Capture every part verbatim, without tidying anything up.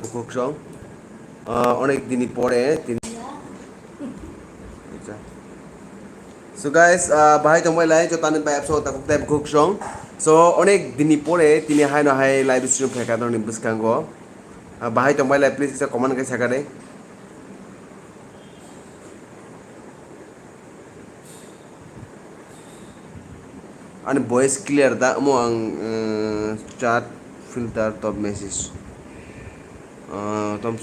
Bukhuk song. Ah, onek dini pore tini. So guys, ah, bahai tongbai lai, joto ani bai apso takuk tai bukhuk song. So onek dini pore tini haino hai live stream phaikha norokni bwskango. Ah, bahai tongbai lai, please kisa comment khe sakha de. Ani voice clear da omo ang, eh, chat filter top message. Ah, tom,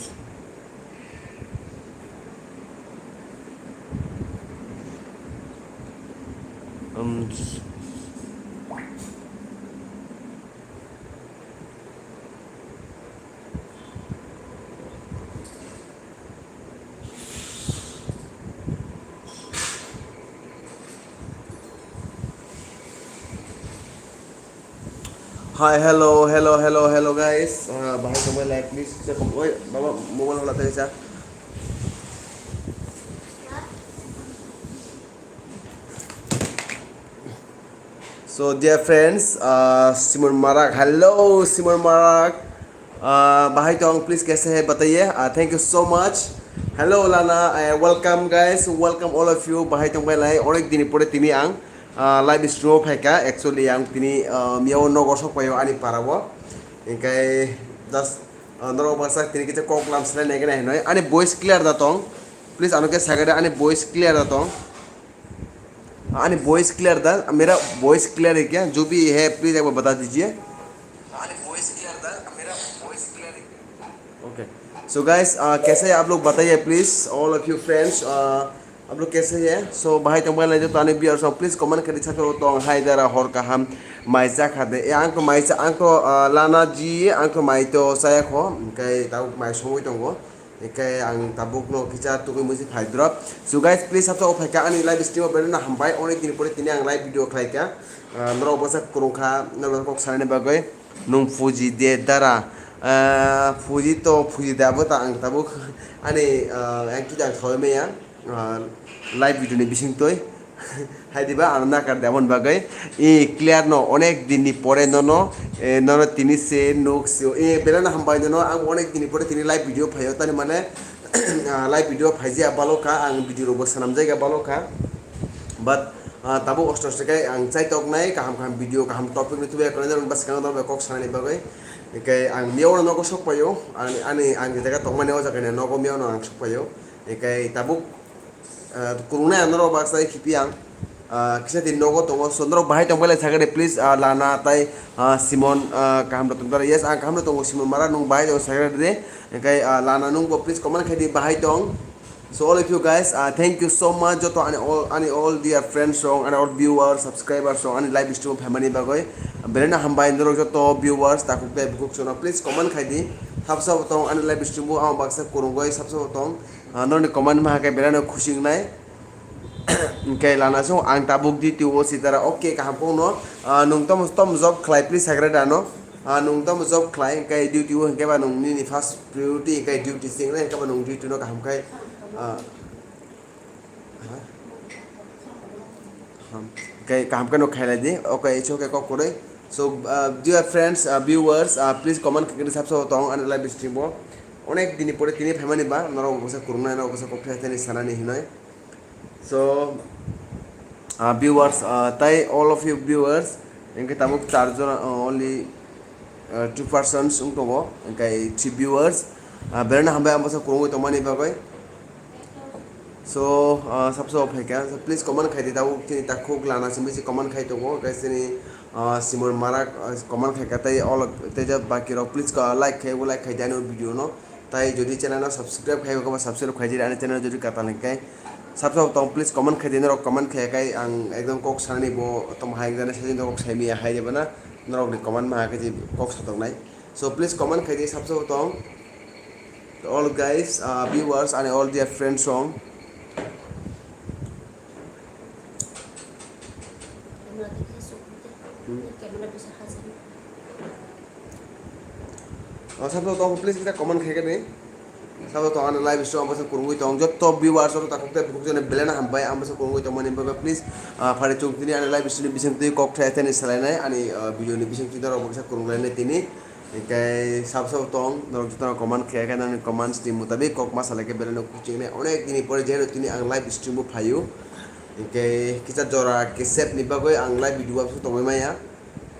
um, Hi, hello, hello, hello, hello, guys. Ah, bahai tongbai lai, please. Oi, baba, mobile hola tadi sa. So, dear friends, uh, Simon Marak. Hello, Simon Marak. Uh, bahai tong, please, kaise hai, bataiye. Uh, thank you so much. Hello, Lana. Uh, welcome, guys. Welcome, all of you. Bahai tong bai lai. Onek dini pore tini ang, uh, live stream o phaikha. Actually, ang tini, uh, miyao nogo sok paio ani para o. Engkai just, uh, norok baksa tini kisa kok lam slai nai gana hinoi. Ani voice clear da tong. Please, ano khe sagade ani voice clear da tong. आनी voice clear था, मेरा voice clear है क्या? जो भी है, प्लीज एक बार बता दीजिए। आनी वॉइस क्लियर था, मेरा वॉइस क्लियर है क्या? ओके। सो गाइस, कैसे है आप लोग, बताइए please, all of you friends. आप लोग कैसे है? सो भाई, तो मैं ले जाता आने बियर सो प्लीज कमेंट कर दीजिए। तो हाय दरा होर का हम माइजा खाते ए आंको माइजा आंको लाना जी आंको माइतो साया खो कई ताऊ माइ सोमोय तंगो। Hingke ang tabukno kisa tugui musi phai drop. So guys, please sabsa o phaikha ani live stream o belai no hambai. Onek din pore tini ang live video khlaikha. Ah, norok bwsa kwrwngkha, norok kok sanani bagwi. Nung fuji de dara. Ah, fuji to fuji de abo ta ang tabuk ani, ah, yang kida ang thoi maya. Ah, live video ni bising toi. Hai diba, ano nakar de aboni bagwi. I clear no, onek din ni pore nono, eh, nono tini se nuk se, eh, belai no hambai nono, ang onek din ni pore tini live video phaio, tani mane, ah, live video phaijaya balo kha, ang video rok bo swnamjaiga balo kha. But, ah, tabuk osto osto khe ang chaitok nai, kaham kaham video, kaham topic ni tubu ekran jani bwskango kok sanani bagwi. Hingke ang miyao no nogo sok paio, ani, ani, ang je jaga tongmani o jaga ni nogo miyao no ang sok paio. Hingke tabuk Ah, kwrwngnai ang norok baksa khipi ang. Ah, kisa din nogo tongo. So, norok bahai tong belai sakhe de, please, ah, Lana tai, ah, Simon, ah, kaham rok tong tara. Yes, ang kaham rok tongo, Simon Mara, nung bahai tong sakhe de. Hingke, ah, Lana nung bo please comment khai di bahai tong. So, all of you guys, ah, thank you so much. Joto ani all, ani all dear friends rok, ani all viewers, subscribers rok, ani live stream phaimani bagwi. Belai no hambai norok joto viewers, takhuk tai bukhuk sono. Please comment khai di. Sabsa bo tong ani live stream o, ang baksa kwrwngwi sabsa bo tong. Ah, norokni comment maha khe belai no khusi wngnai. Hingke Lana song ang tabuk duty o sitara, okay, kaham kok no. Ah, nung tom, tom job khlai, please, sagra dano. Ah, nung tom job khlai, hingke duty o hingke ba nung nini first priority hingke duty sing nai, hingke ba nung duty no kaham khai, ah, ha? Kaham, hingke kaham khe no khailai di. Okay, it's okay, kok kwrwi. So, ah, dear friends, ah, viewers, ah, please comment khe sabsa tong ani live stream o. Onek dini pore tini phaimani ba, norok bwsa kwrwngnai, norok bwsa kok thai thani sanani hinoi. So, ah, viewers, ah, tai all of you viewers, hingke tabuk char jona, ah, only, ah, two persons wng tongo, hingke three viewers. Ah, belai no hambai ang bwsa kwrwngwi tongmani bagwi. So, ah, sabsa o phaikha, so, please comment khai di, tabuk chini takhuk Lana simi se comment khai tongo, hingke chini, ah, Simon Marak, ah, comment khai kha, tai all of, tai je baki rok, please, ah, like khai, like khai di ani video no. Tai jodi channel no subscribe khai kha, subscribe khai di, ani channel jodi katal hingke sabsa tong, please comment khai di, norok comment khai khai ang ekdom kok sanani bo tong hai jani sajin kok sai miya hai de bana, norok ni comment ma khe je kok satoknai. So please comment khai di, sabsa tong. To all guys, uh, viewers and all dear friends song. Oh, sabto tong, please kita comment khai kani. Sabto tong, ano live show ang bwsa kwrwngwi tong. Joto viewers, joto takhuk tei bukhuk jani belai no hambai ang bwsa kwrwngwi tongmani bagwi, please, ah, phari chwng tini ano live show ni bising twi kok thai thani salainai ani, ah, video ni bising twi norok bwsa kwrwnglainai tini. Hingke sab sab tong, norok jotono comment khe khe nangni comments ni mutabik kok ma salai khe belai no kuchuk nai. Onek dini pore jehetu tini ang live stream o phaio. Hingke kisa jora kesep ni bagwi ang live video o tongwi maya.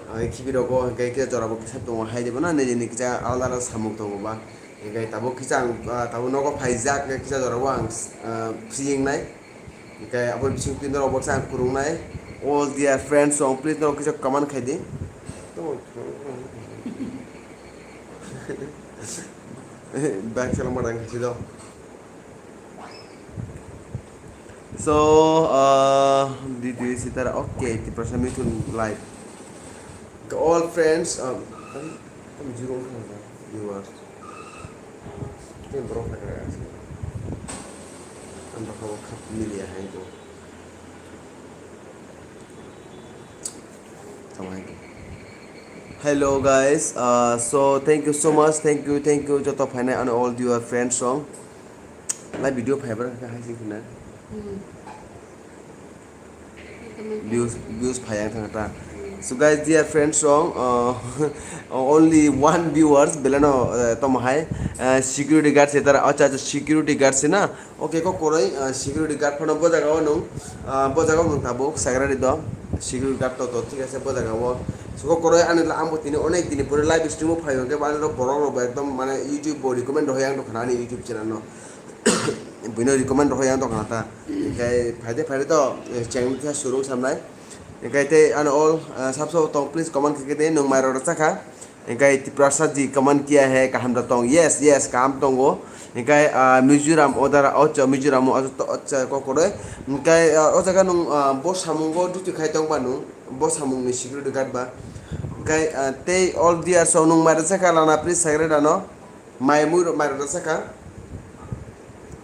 Ang khibi rogo hingke kisa jora bo kesep tongo hai de bono nini kisa alada alada samung tongo ba. Hingke tabuk kisa ang, ah, tabuk nogo phaijak kisa jora o ang, ah, free wngnai. Hingke abo bising twi norok baksa ang kwrwngnai. All dear friends, so please norok kisa comment khai di. Back salam barang kisi do. So, uh, di di sitara, okay, Tiprasa Mithun live. Hingke all friends, um, um, um, zero viewers. Tei borok hai khe aswk. Ang bwkha o kha miliya hai bo. Tamo hai bo. Hello guys, uh, so thank you so much, thank you, thank you, joto phainai ano all your friends song. Live video phai bwrwk khe hai sing khna. Hmm. Views, views phai ang thang ta. So guys, dear friends, song, uh, only one viewers, belano, uh, tomo hai, uh, security guard se tara, acha, acha, security guard se na. Okay, kok koroi, uh, security guard phano bo jaga o nung, uh, bo jaga o nung tabuk, security do, security guard to, to, thik ase, bo jaga o. So kok koroi, ani la, ambo tini onek dini pore live stream o phai hwnkhe, ani rok borok rok bo ekdom, mane, YouTube bo recommend rw yang tong khna ani YouTube channel no. Buino recommend rw yang tong khna ta. Hingke phaide phaide to, eh, cheng khe surung samnai. Hingke tei ano all, eh, sab sabo tong, please comment khe khe de, nwng mai rok rwchak kha. Hingke Tiprasa ji comment kiya hai, kaham da tong? Yes, yes, kaham tongo. Hingke, ah, Mizoram odara, ocha Mizoram o, ocha to, ocha kokoroi. Hingke, ah, o jaga nwng, ah, bo samungo duty khai tong ba nwng, bo samung ni security guard ba. Hingke, ah, tei all dear song nwng mai rwchak kha lana, please secretary ano. Mai mui rok, mai rok saka.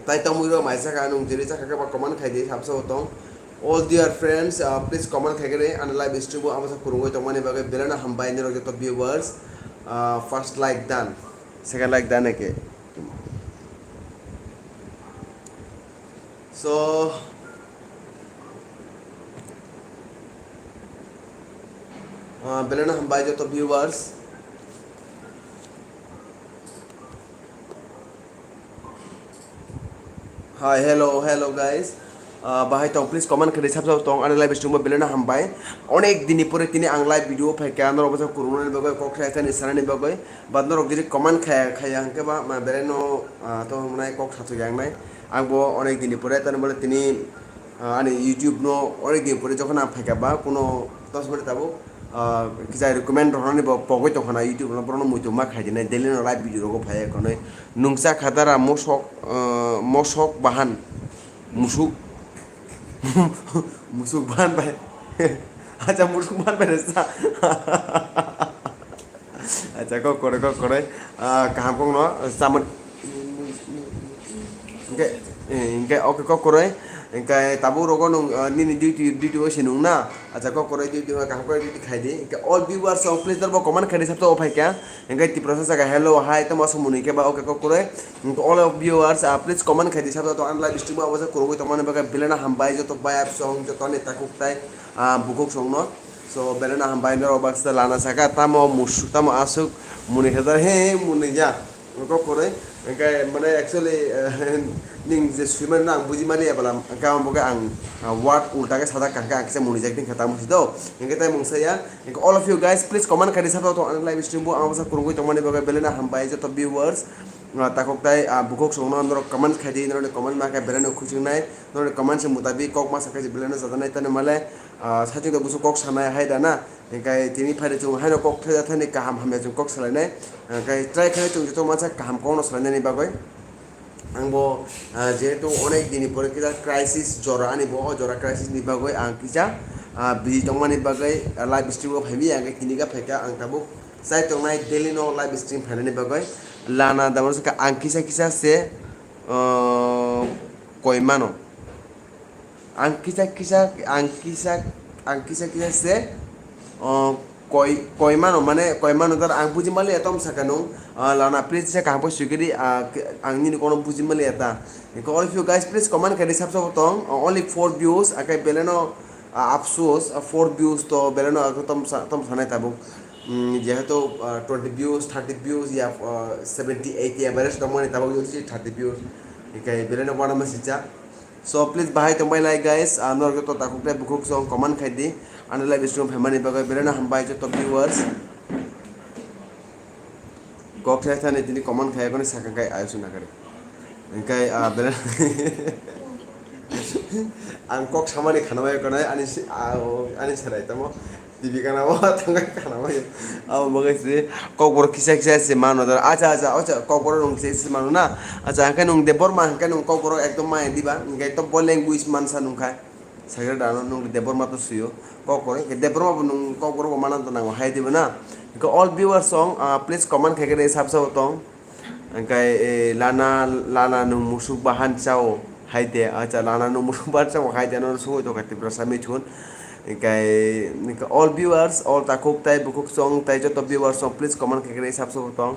Tai tong mui rok mai saka, nung jeri saka khe ba comment khai di, sab sabo tong. All dear friends, uh, please comment khai khe ani live stream o abo sa kurungoi tongmani bagwi belai no hambai norok joto viewers. Uh, first like done, second like done eke. So, uh, belai no hambai joto viewers. Hi, hello, hello guys. Ah, bahai tong, please comment khe di, sab sabo tong, ani live stream o belai no hambai. Onek dini pore tini ang live video phai kha, norok bwsa kurunani bagwi, kok khlai thani sanani bagwi. But norok jodi comment khaya, khaya hwnkhe ba, ma belai no, ah, to hwnai kok sathok yang nai. Ang bo onek dini pore, tani bole tini, ah, ani YouTube no onek dini pore jokhon ang phai kha ba, kuno dos minute tabuk, ah, kisa recommend rok nani bo pogwi tong khana YouTube no, borok no muitu ma khai dinai, daily no live video rogo phai ya konoi. Nungsa khatara mosok, ah, mosok bahan, musuk, musuk bahan bai. Acha, musuk bahan bai sa. Acha, kok koroi, kok koroi. Ah, kaham kok no, samon. Hingke, eh, hingke, okay, kok koroi. Hingke tabuk rogo nung, ah, nini duty, duty o se nung na. Acha, kok koroi duty o, kaham koroi duty khai di. Hingke all viewers song, please, norbo comment khai di, sabto o phai kha. Hingke Tiprasa saka, hello, hi, tamo aswk mwnwi khe ba, okay, kok koroi. Hingke all of viewers, ah, please comment khai di, sabto to ang live stream o abo se kurungwi tongmani bagwi belai no hambai, joto bayap song, joto ni takuk tai, ah, bukhuk song no. So, belai no hambai norok baksa lana saka, tamo musu, tamo aswk mwnwi khe jar, he, mwnwi ya. Kok koroi, hingke mane actually, eh, ning je swimani no ang buji mani ya bala, hingke ang bo khe ang, ah, word ulta khe sajak kha, hingke ang kisa mwnwi jak, hingke tamo si do, hingke tai mungsa ya. Hingke all of you guys, please comment khai di, sabto to ang live stream bo ang bwsa kurungwi tongmani bagwi belai no hambai joto viewers, ah, takhuk tai, ah, bukhuk song no norok comment khai di, norok ni comment ma khe belai no khuching nai, norok ni comment se mutabik kok ma sa khe belai no jajaknai tani male. Ah, saichung da busu kok sanai hai da na. Hingke tini phaide chwng haino kok thai thani kaham hamya chwng kok salainai. Hingke try khainai chwng joto mansa kaham kokno salainani bagwi. Ang bo, ah, jehetu onek dini pore kisa crisis jora ani bo, o jora crisis ni bagwi ang kisa, ah, busy tongmani bagwi, ah, live stream o phaimya, hingke tini ga phaikha ang tabuk chai tongnai daily no live stream phainani bagwi. Lana damo sakha ang kisa kisa se, ah, koi mano. Ang kisa kisa, ang kisa, ang kisa kisa se, o, koi, koi mano, mane koi mano tar ang buji mali etom saka nung, ah, lana please se kaham khe swikiri, ah, ang nini kono buji mali eta. All of you guys, please comment khe di, sab sabo tong, ah, only four views, akai beleno, ah, afsus, ah, four views to beleno, ah, tom sa-, tom sanai tabuk. Mm, jehetu, ah, twenty views, thirty views, ya, ah, seventy, eighty average tongmani, tabuk jodi si thirty views, hinkhe belai no uanama sijak. So, please, bahai tongbai lai, guys, ah, norok joto takhuk tei bukhuk song comment khai di, ani live stream phaimani bagwi belai no hambai joto viewers. Kok sai thani tini comment khai, kono sakha khai, ayo suna kare. Hinkhe, ah, belai ang kok samani khana bai kono ani si-, ah, ani serai tamo. T V kana o tangkai khana bai. Abo bagwi se kokborok kisa kisa se mano da. Acha, acha, acha, kokborok nung se se mano na. Acha, hwnkhe nung Debbarma hwnkhe nung kokborok ekdom maya diba. Hwnkhe to bo language mansa nungkha. Sakhe da no nung Debbarma to suyo. Kokborok, hwnkhe Debbarma bo nung kokborok bo mana to nango hai diba na. Hwnkhe all viewers song, ah, please comment khai khe sab sabo tong. Hwnkhe, eh, lana, lana nwng musuk bahan chao hai de, acha, lana nwng musuk bahan chao hai de, ano sungwi tongkha Tiprasa mithun. Hwnkhe, hwnkhe all viewers, all takhuk tai bukhuk song tai joto viewers song, please comment khai khe sab sabo tong.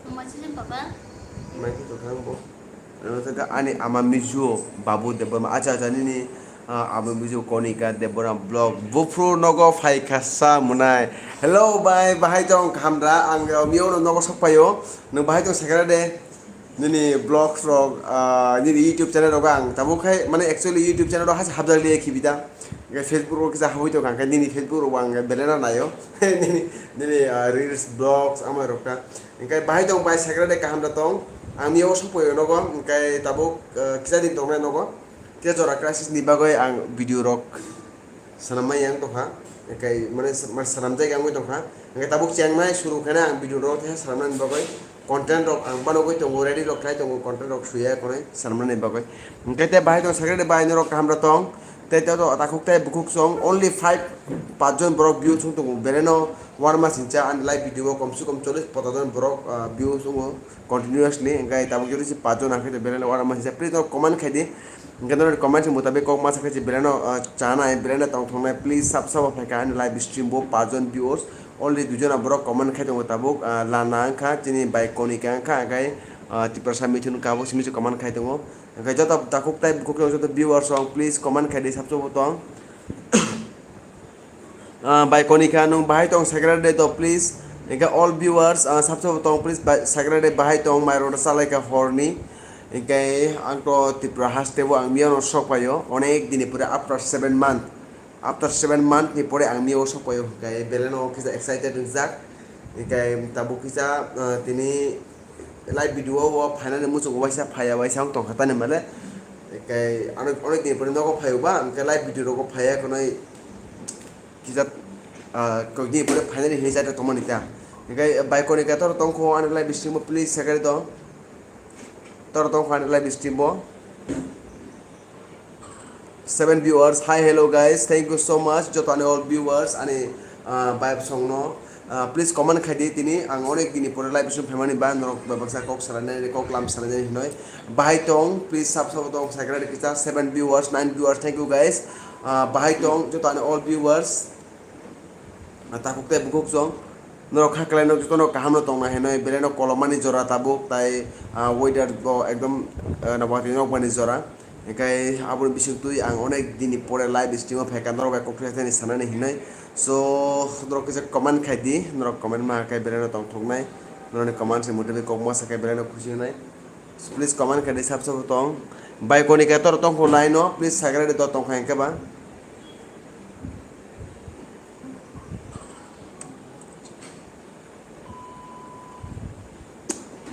Mama sini papa. Mai khe tongkha ang bo. Ano tongkha ani ama mijo Babu Debbarma. Acha, acha, nini, ah, ama mijo Konika Debbarma vlog. Buphuru nogo phaikha sa mwnai. Hello, bai, bahai tong, kaham da? Ang, ah, miyao no nogo sok paio. Nwng bahai tong sakha de. Nini vlogs rok, ah, nini YouTube channel rogo ang tabuk khai, mane, actually, YouTube channel rok hasa habjak liya khibi da. Hwnkhe Facebook rok kisa habwi tongkha, hwnkhe nini Facebook rok ang belai no naio. Nini, nini, ah, reels, vlogs, amai rok ta. Hwnkhe bahai tong, bai sakra de kaham da tong. Ang miyao sok paio nogo, hwnkhe tabuk, ah, kisa din tongnai nogo. Kisa jora crisis ni bagwi ang video rok swnam maya wng tongkha, hwnkhe mane, mane swnamjak wngwi tongkha, hwnkhe tabuk chengnai suru khe ang video rok tei swnamnani bagwi content rok ang banogwi tongo, ready rok khlai tongo, content rok suya khwnwi swnamnani bagwi. Hwnkhe tei bahai tong secretary bahai norok kaham rok tong, tei tei takhuk tei bukhuk song only five, pach jon borok views wng tongo, belai no uanama singcha ani live video o komse kom chollish pochash jon borok, ah, views wngo continuously, hwnkhe tabuk jodi se pach jon nangkhe belai no uanama singcha, please norok comment khai di. Hwnkhe norokni comment ni mutabik kok masa khe je belai no, ah, chanai, belai no tongthoknai, please sab sabo phaikha ani live stream bo pach jon viewers, only dui jona borok comment khai tongo tabuk, ah, Lana wngkha, chini bai Konika wngkha, hwnkhe, ah, Tiprasa Mithun wngkha, abo simi se comment khai tongo. Hwnkhe joto takhuk tai bukhuk joto viewers rok please comment khai di sab sabo tong. Ah, bai Konika nwng bahai tong secretary to please. Hwnkhe all viewers, ah, sab sabo tong please, bai secretary bahai tong mai rota salai kha horni. Hwnkhe ang to Tripura haste o ang miyano sok paio onek dini pore after seven month. After seven month ni pore ang miyao sok paio hwnkhe belai no kisa excited wngjak. Hwnkhe tabuk kisa, ah, tini live video o phainani muchungo waisa phaiya waisa wng tongkha tani male. Hwnkhe ano onek dini pore nogo phaio ba hwnkhe live video rogo phaiya khwnwi. Kisa, ah, kok dini pore phainani hinwi jata tongmani ta. Hwnkhe bai Konika toro tongkho ani live stream o please share do. Toro tongkho ani live stream o. Seven viewers, hi, hello guys, thank you so much joto ani all viewers ani, ah, vibe song no. Ah, please comment khai di tini, ang onek dini pore live stream phaimani ba norok bai baksa kok salainai, kok lam salainai hinoi. Bahai tong, please sab sabo tong, secretary kisa seven viewers, nine viewers, thank you guys. Ah, bahai tong joto ani all viewers. Ah, takhuk tei bukhuk song. Norok kha kwlai no joto no kaham no tongna hinoi, belai no kolomani jora tabuk tai, ah, weather bo ekdom, ah, nokbar twi nokbar ni jora. Hwnkhe aboni bising twi ang onek dini pore live stream o phaikha norok bai kok thani sanani hinoi. So norok kisa comment khai di, norok comment ma khai belai no tongthoknai. Norokni comment se mutabik kok ma sa khai belai no khusi wngnai. Please comment khai di sab sabo tong. Bai Konika toro tongkho line o, please secretary to tongkha hwnkhe ba.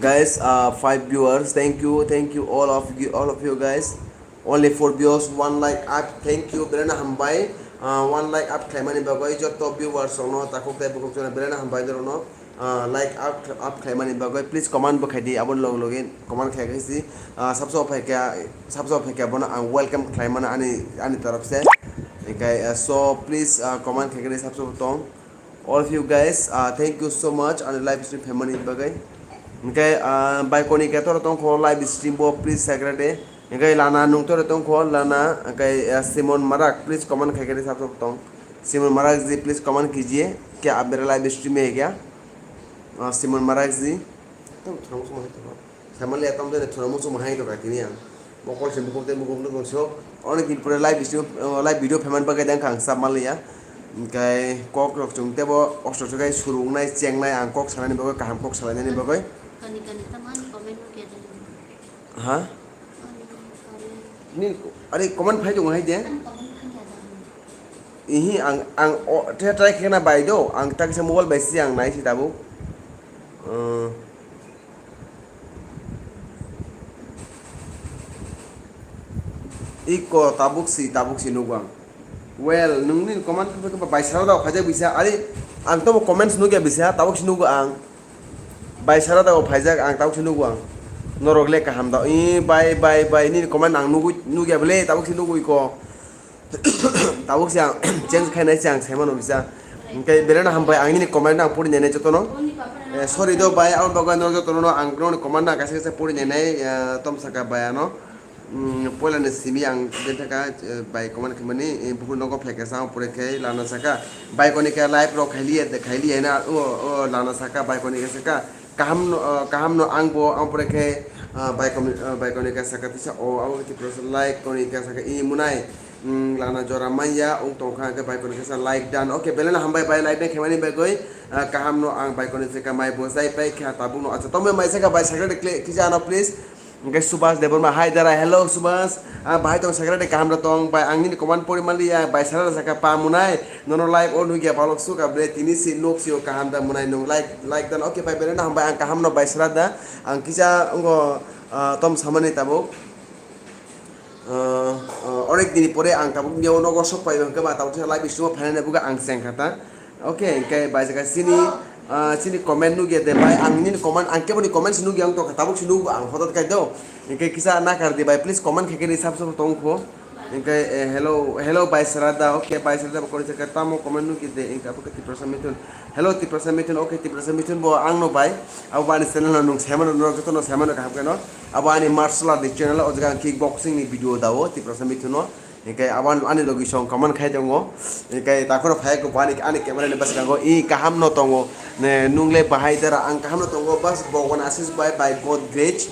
Guys, uh, five viewers, thank you, thank you all of you, all of you guys. Only four viewers, one like up, thank you, belai no hambai. Uh, one like up khlaimani bagwi joto viewers rokno takhuk tei bukhuk jono belai no hambai norokno, uh, like up, up khlaimani bagwi. Please comment bo khai di, aboni loge loge comment khai khai si, uh, sabso phaikha, sabso phaikha bono ang welcome khlaimano ani, ani taraf se. Hwnkhe, uh, so please, uh, comment khai khai sabso tong. All of you guys, uh, thank you so much ani live stream phaimani bagwi. Hwnkhe, uh, bai Konika toro tongkho live stream bo please share de. Hwnkhe Lana nwng toro tongkho Lana, hwnkhe, uh, Simon Marak please comment khai khai sabso tong. Simon Marak ji please comment kijiye kya aap mera live stream mein hai kya? Ah, Simon Marakji. Tamo thwrwngmung hai tongkha. Samali atam dene thwrwngmung hai tongkha tini ang. Mokol se mukhung tei mukhung nukung so. Onek din pore live video, ah, live video phaimani bagwi dang kha ang sab manliya. Hwnkhe kok rok chwng tebo osto sokai surungnai chengnai ang kok sanani bagwi kaham kok salainani bagwi. Kani kani tamani comment no kya jani. Ha? Ni, are comment phai tongo hai de? Ihi, ang, ang, o, try, try khe na bai do, ang tak se mobile bai si ang nai si tabuk. Uh, iko tabuk si, tabuk si nugo ang. Well, nungni comment khe bai sara da khaja bisa, are ang to comments nugya bisa, tabuk si nugo ang. Bai sara da o phaijak ang tabuk se nugo ang. Norok le kaham da. I bai bai bai nini comment ang nugui nugya bele tabuk se nugui ko. Tabuk se ang change khainai se ang saimano bisa. Hwnkhe beleno hambai ang nini comment ang pori nai jotono. Eh, sorry do bai, aboni bagwi norok jotono ang noni comment ang kaisa kaisa pori nai, eh, tom saka bai ano. Mm, poila ni simi ang bini thaka, eh, bai comment khaimani, eh, buphuru nogo phaikha sa, ang pore khe lana saka, bai konika live rok khailiya de, khailiya na, o, o, lana saka, bai konika saka, kaham no, eh, kaham no ang bo, ang pore khe, ah, bai komi-, ah, bai konika saka tisa, o, abo khe Tripura sa like konika saka, i munai, mm, lana jora manya, ung tongkha khe bai konika sa like done. Okay, belai no hambai bai like done khaimani bagwi, ah, kaham no ang bai konika saka mai bo sai pai kha tabuk no. Acha, tongmai mai saka bai saka de kle-, kisa ano please. Hwnkhe Subhas Debbarma, hi Dara, hello Subhas. Ah, bahai tong sakra de, kaham rok tong, bai ang nini comment pori manliya, bai sara saka pa munai, nono live o nugya balok suka bre, tini si nok si o kaham da munai nung like, like dan, okay bai belai no hambai ang kaham no bai sara da, ang kisa ongo, ah, tom samani tabuk. Ah, ah, onek dini pore ang tabuk niya o nogo sok pai hwnkhe ba tabuk live bisingo phainani buga ang chengkha ta. Okay, hwnkhe bai jaga chini, ah, chini comment nugya de bai, ang nini comment, ang keboni comment si nugya ang tongkha, tabuk si nugo ang hotot kai do. Hwnkhe kisa nakar di bai, please comment khaikhe ni sab sab tongkho. Hwnkhe, eh, hello, hello bai Srada, okay bai Srada bo kori jaka tamo comment nugya de, hwnkhe abo khe Tiprasa Mithun. Hello Tiprasa Mithun, okay Tiprasa Mithun bo ang no bai, abo ani channel no nung saimano, norok joto no saimano kaham khe no. Abo ani martial art ni channel, o jaga ang kickboxing ni video dao Tiprasa Mithun no. Hingke abo ani logi song comment khai tongo. Hingke takhoro phai ko ani, ani camera ni bwskango i kaham no tongo. Ne nung le bahai dara ang kaham no tongo, bas Bhagwan Ashish bai, by God grace,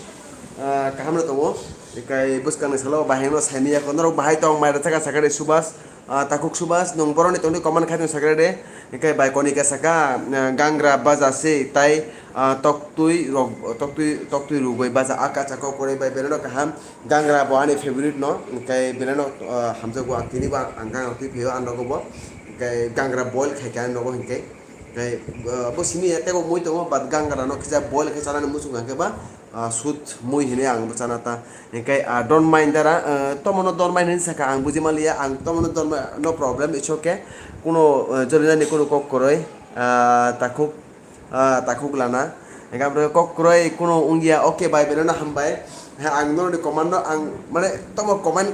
ah, kaham no tongo. Hingke bwskang ni salo bahai no saini ya ko norok bahai tong mai rwchaka sakari Subhas, ah, takhuk Subhas nung boroni tongdi comment khai tong sakari de. Hingke bai konika saka, ah, gangra baja se tai, ah, toktui rok, toktui, toktui rugoi baja aka chako kore bai bereno kaham. Gangra bo ani favorite no, hingke belai no, ah, hamjakgo ang tini bo ang, ang gangra twi phaio ang nogo bo, hingke gangra boil khaikhe ang nogo hingke, hingke, ah, bo simi ya teibo mui tongo, but gangra no kisa boil khe chanani muchung hingke ba, ah, sut mui hinui ang bo chana ta, hingke, ah, don't mind dara, ah, tomono don't mind hinui saka ang buji manliya, ang tomono don't mind, no problem, it's okay, kuno, ah, jorinani kuno kok kwrwi, ah, takhuk. Ah, takhuk lana. Hingke aboni kok kwrwi kuno wngya, okay bai, belai no hambai. He, ang norokni comment no ang, mane, tamo comment,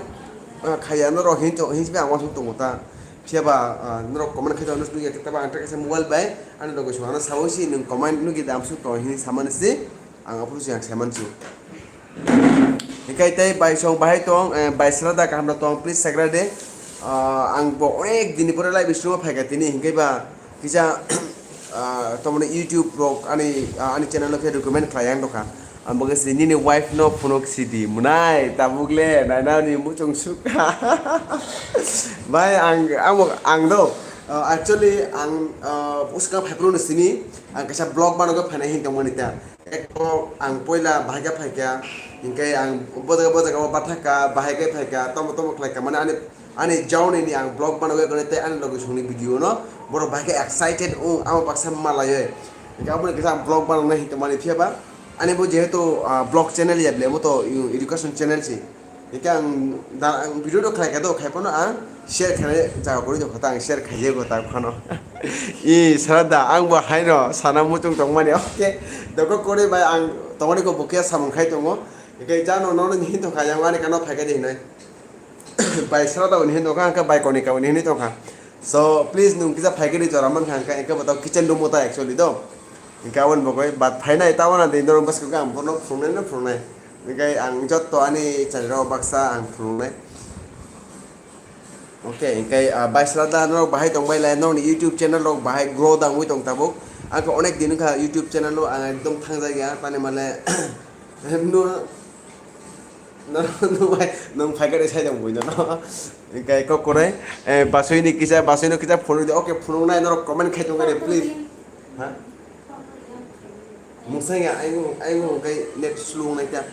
ah, khaiya norok hin to, hin simi ang uansuk tongo ta. Phiya ba, ah, norok comment khai tongo, nukya khe ta ba ang ta kaisa mobile bai, ani loge song ano sawi si nwng comment nukya da amsuk tongo hin samani si, ang aphuru si ang saiman si. Hikai tei bai song bahai tong, eh, bai srada kaham rok tong, please sagra de. Ah, ang bo onek dini pore live stream o phaikha tini, hinkhe ba kisa, ah, tomoni YouTube rok ani, ah, ani channel o khe recommend khlai ang dokha. Ang bo khe si nini wife no phunuk sidi munai tabuk le nainani muchung suk. Bai ang, ang bo, ang do, ah, actually ang, ah, uska phaiphuru no sini, ang kaisa vlog banogo phainai hin tongmani ta. Eko ang poila bahai khe phaikha, hinkhe ang bo jaga bo jaga o bathakha, bahai khe phaikha, tomo tomo khlaikha, mane ani, ani journey ni ang vlog banogwi tei ani logi songni video no borok bahai khe excited wng, amo baksa malaiwi. Hinkhe aboni kisa ang vlog banoknai hinwi tongmani phiya ba ani bo jehetu, ah, vlog channel ya ble, bo to education channel se. Hingke ang da, ang video rok khlai kha do, khai phano ang share khainai jaga kwrwi tongkha ta, ang share khaijak bo ta phano. I sara da, ang bo haino sana muchung tongmani, okay. Doko kwrwi bai ang tongmani ko bo khe samung khai tongo. Hingke jano nono ni hin tongkha, yang ani kano phai khe di hinai. Bai sara da ni hin tongkha, hingke bai koni ka ni hin tongkha. So, please, nwng kisa phai khe di jora mankha, hingke, hingke bo to kitchen room o ta actually do. Hingke aboni bagwi, but phainai, tabona di norok bwskang ang bono phunuknai no phunuknai. Hingke ang jotto ani chari rok baksa ang phunuknai. Okay, hingke, ah, bai srada norok bahai tongbai lai, norokni YouTube channel rok bahai grow da wngwi tong tabuk. Ang khe onek din wngkha YouTube channel o ang ekdom thangjak ya, tani male no, no, no, nwng phaikhe de sai tong buino no. Hingkhe kok kwrwi, eh, Basoi ni kisa, Basoi no kisa phunuk di, okay, phunuk nai norok comment khai tong khe de, please. Ha? Mungsang ya, ayung, ayung kai net slow nai ta.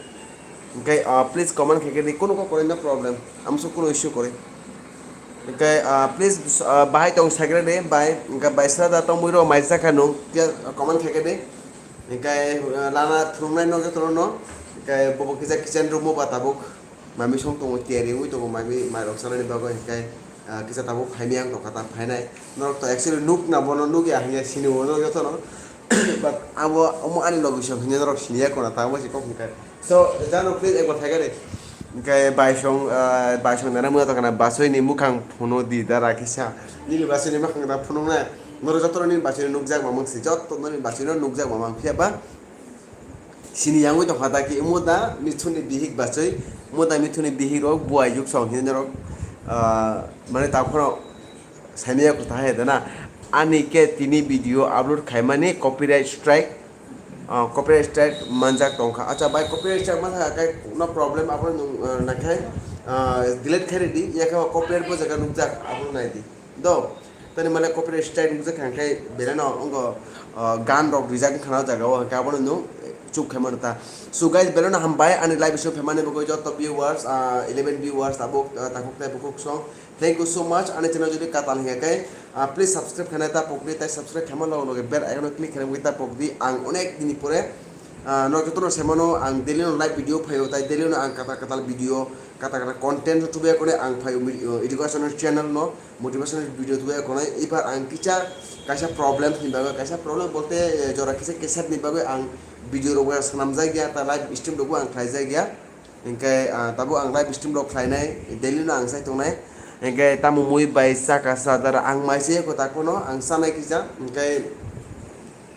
Hingkhe, ah, please comment khai khe di, kunu kok kwrwi no problem, amso kunu issue kwrwi. Hingkhe, ah, please, ah, bahai tong sakre de, bai, hingkhe bai sra da tong mui ro mai sakha nung, kya comment khai khe di. Hingkhe, ah, lana phunuknai no jotono no, hingkhe bobo kisa kitchen room o ba tabuk mami song tongo, tiyari wngwi tongo, mami mairok sanani bagwi, hingkhe, ah, kisa tabuk phaini ang tongkha ta phainai. Norok to actually nuk na bono nuk ya hingya sini o no jotono. But abo omo ani logi song hingya norok sini ya kona ta abo si kok hingkhe. So, jano please ekbar thai gari. Hingkhe baisong, ah, baisong nana muna tongkha na Basoi ni mukhang phuno di dara kisa. Nini Basoi ni mukhang da phunuknai. Norok jotono nini Basoi ni nukjak mamang si. Joto nini Basoi no nukjak mamang phiya ba. Sini yangwi tongkha ta ki muda mithuni bihik Basoi. Muda mithuni bihik rok buai juk song hini norok, ah, mane ta khoro. Saimaya kotha hai dana. Ani khe tini video upload khaimani copyright strike, ah, copyright strike manjak tongkha. Acha bai copyright strike manjak khe no problem, abo nung, ah, nakhai, ah, delete khai ridi. Yakhe copyright bo jaga nukjak, abo nai di. Do. Tani mane copyright strike nukjak kha khe belai no ongo, ah, gan rok rijak khana jaga o, hingkhe abo no nung chuk khai mano ta. So guys, belai no hambai ani live show phaimani bagwi joto viewers, ah, eleven viewers abo, ah, takhuk tai bukhuk song. Thank you so much. Ani channel jodi katal hingya khe, ah, please subscribe khainai ta pokdi, tai subscribe khaima logo logo bell icon o click khainai ta pokdi. Ang onek dini pore, ah, no jotono semano ang daily no live video phaio, tai daily no ang katal katal video, katal katal content no tubuya kone ang phaio, mi-, uh, educational channel no motivational video tubuya kone. Ibar ang kicha kaisa problem ni bagwi, kaisa problem bolte, eh, jora kisa keser ni bagwi ang video rok sanamjak ya, ta live stream rok ang khlaijak ya. Hingkhe, ah, tabuk ang live stream rok khlainai, daily no ang sai tongnai. Hingkhe tamo mui bai chakha sa dara ang mai se ko ta kono ang sanai kisa. Hingkhe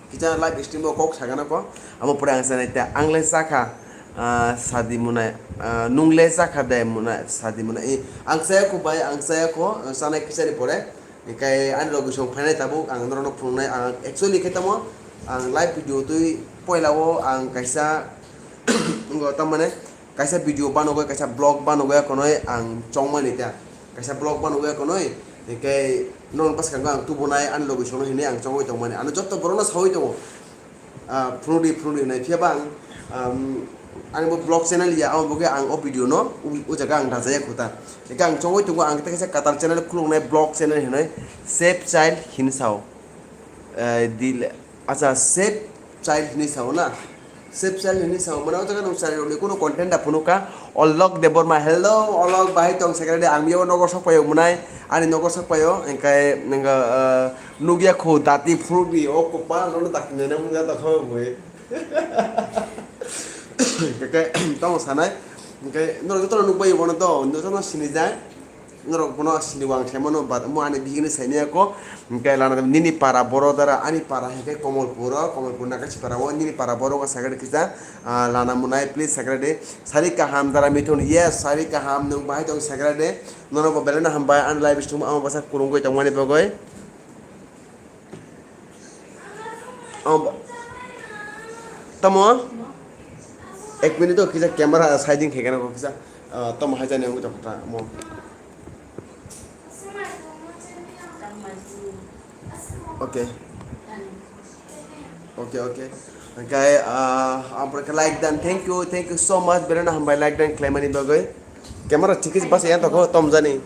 kisa live stream o kok sagana ko, amo pore ang sanai ta ang le chakha, ah, sadi munai, ah, nung le chakha de munai sadi munai. Eh, ang saya ko bai, ang saya ko, ah, sanai kisa ni pore. Hingkhe ani logi song phainai tabuk ang norok no phunuknai. Ang actually khe tamo ang live video twi poila o ang kaisa ngo tamane kaisa video banogoi, kaisa vlog banogoi, konoi ang chongmani ta. Kaisa vlog banogoi, konoi, hingkhe non paskang ang tubunai, ani logi sono hinui ang chongoi tongmani. Ano joto borokno sawi tongo. Ah, phunukdi, phunukdi hinai. Phiya ba ang, um, ani bo vlog channel ya, abo bo khe ang o video no, u, u jaga ang dajaya khuta. Hingkhe ang chongoi tongo, ang tei kaisa katal channel khuluknai, vlog channel hinui, Save Child hinui sao. Eh, dile, acha, Save Child hinui sao na? Save Child hinui sao, mane o jaga nung chari rokni kuno content da phunukha. Olok Debbarma, hello, Olok, bahai tong secretary, ang miyao nogor sok paio munai, ani nogor sok paio, hingkhe nungkha, eh, nugya kho dati phurbi, o kopal, nono dati nene mungya da kho bui. Hingkhe tong sanai, hingkhe norok jotono nukbai bono to, jotono sinijak. Norok bono sini wang khe mano, but omo ani bihikni saimaya ko. Hingkhe lana nini para boro dara, ani para hingkhe Komolpur o, Komolpur Nakachi para o, nini para boro o secretary kisa, ah, lana munai, please secretary. Sari kaham dara Mithun, yes, sari kaham, nung bahai tong secretary. Nono bo belai no hambai, ani live stream o ang bwsa kurungwi tongmani bagwi. Oh, ba-, tamo? Ek minute o kisa camera siding khe kena ko kisa, ah, tamo hai jani wngwi tongkha ta mo. Okay. Okay, okay. Okay, ah, ang pore khe like dan. Thank you, thank you so much. Belai no hambai like dan khlaimani bagwi. Camera thik khe basa yang tongkha tom jani.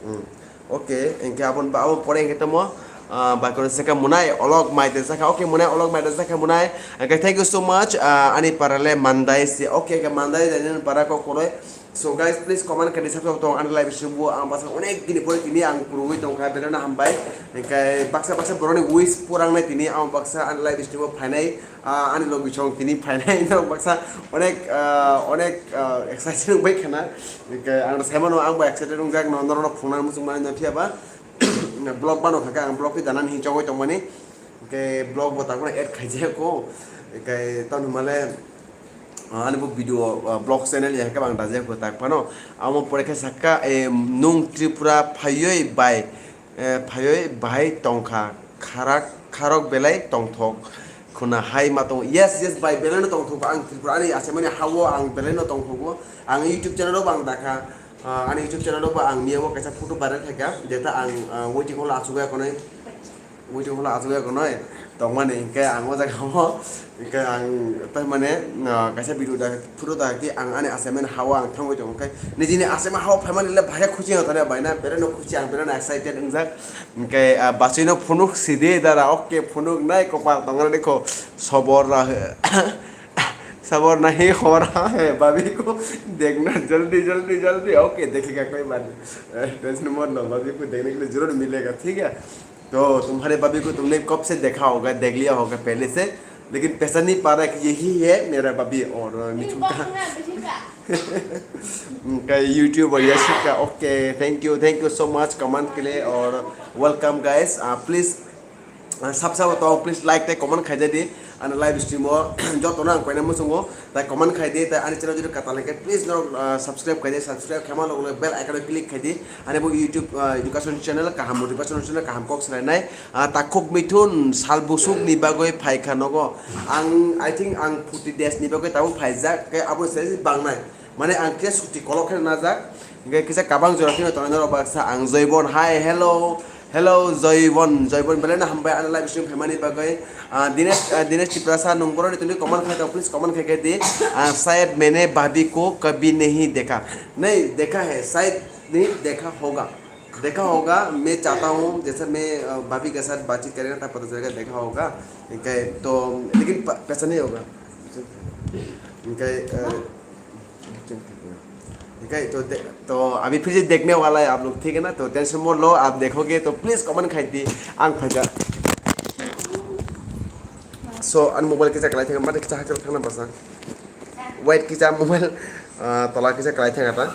Hmm. Okay, hingkhe aboni ba-, abo pore hingkhe tamo, ah, bai kono saka munai, Olok Maida saka. Okay, munai, Olok Maida saka munai. Hingkhe thank you so much, ah, ani para le Mandai se. Okay, hingkhe Mandai jani para kok koroi. So guys, please comment kani sabsok tong ani live stream bo ang basa onek dini pore tini ang kurungwi tongkha, belai no hambai. Hingkhe baksa baksa boroni wish purangnai tini ang baksa ani live stream bo phainai. Ah, ani logi song tini phainai norok baksa onek, ah, onek, ah, excited wngbai khana. Hingkhe ang saimano ang bo excited wngjak no, norokno phunukna muchung mani no phiya ba. Vlog bano kha khe ang vlog khe danani hinwi chongwi tongmani. Hingkhe vlog bo tabukno add khaijak ko. Hingkhe tamni male, ah, ani bo video, ah, vlog channel ya khe bang dajak ko tak phano. Amo pore khe sakha, eh, nung Tripura phaiwi bai. Eh, phaiwi bahai tongkha, kharak, kharok belai tongthok khuna hai ma tongo. Yes, yes, bai, belai no tongthok. Ang Tripura ani achaimani hao ang belai no tongthogo. Ang YouTube channel o bo ang dakha. Ah, ani YouTube channel o bo ang miyabo kaisa photo viral khaikha. Jeta ang, ah, waiting hall o achugwi akonoi. Waiting hall o achugwi akonoi. Tongmani, hinkhe ang o jaga o, hinkhe ang, tamani, ah, kaisa video da, photo da, ki ang ani assignment hao ang thangwi tongo, hinkhe nijini assignment hao phaimani le bahai khuchi wng thani bai na, belai no khuchi ang, belai no excited wngjak, hinkhe, ah, bachwi no phunuk sidi dara, okay, phunuk nai, kopal tongna de kho, sobor ra, sabor nahi ho raha hai, bhabi ko dekhna jaldi, jaldi, jaldi, okay, dekhega koi baat nahi, eh, tension mat lo, bhabi ko dekhne ke liye zarur milega, theek hai? तो तुम्हारे भाभी को तुमने कब से देखा होगा, देख लिया होगा पहले से, लेकिन पहचान नहीं पा रहा कि यही है मेरा भाभी और मिथुन का। उनका YouTube और Yashika. Okay, thank you, thank you so much comment के लिए और welcome guys। Please, sab sabo tong, please like tei comment khaijadi. Ani live stream o joto no ang koina muchungo, tai comment khai di, tai ani channel jodi katal hwnkhe please no, ah, subscribe khai di, subscribe khaima logo logo bell icon o click khai di. Ani bo YouTube, ah, education channel kaham, motivation channel kaham kok swlainai. Ah, takhuk mithun sal busuk ni bagwi phaikha nogo. Ang, I think ang forty days ni bagwi tabuk phaijak, khe abo se bangnai. Mane ang khe suti kolok khe najak. Hingke kisa kabang jora phino tongnai norok baksa ang Joybon, hi, hello. Hello, Joybon, Joybon, belai no hambai ani live stream phaimani bagwi. Ah, Dinesh, ah, Dinesh Tiprasa, nwng boroni tini comment khai tong, please comment khai khai di. Ah, shayad maine bhabhi ko kabhi nahi dekha. Nahi dekha hai, shayad nahi dekha hoga. Dekha hoga, main chahta hoon, jaise main, ah, bhabhi ke saath baatcheet karega, tab pata chalega dekha hoga. Hingke to, lekin pa-, pehchan nahi hoga. Hingke, ah, ठीक है, तो दे-, तो अभी फिर से देखने वाला है आप लोग, ठीक है ना? तो टेंशन मत लो, आप देखोगे तो प्लीज कमेंट खाई दी, आंग Pfizer. So, an mobile kisa kalai thang, mate kisa hakal thang na basa. Wait kisa mobile, ah, tola kisa kalai thang ata.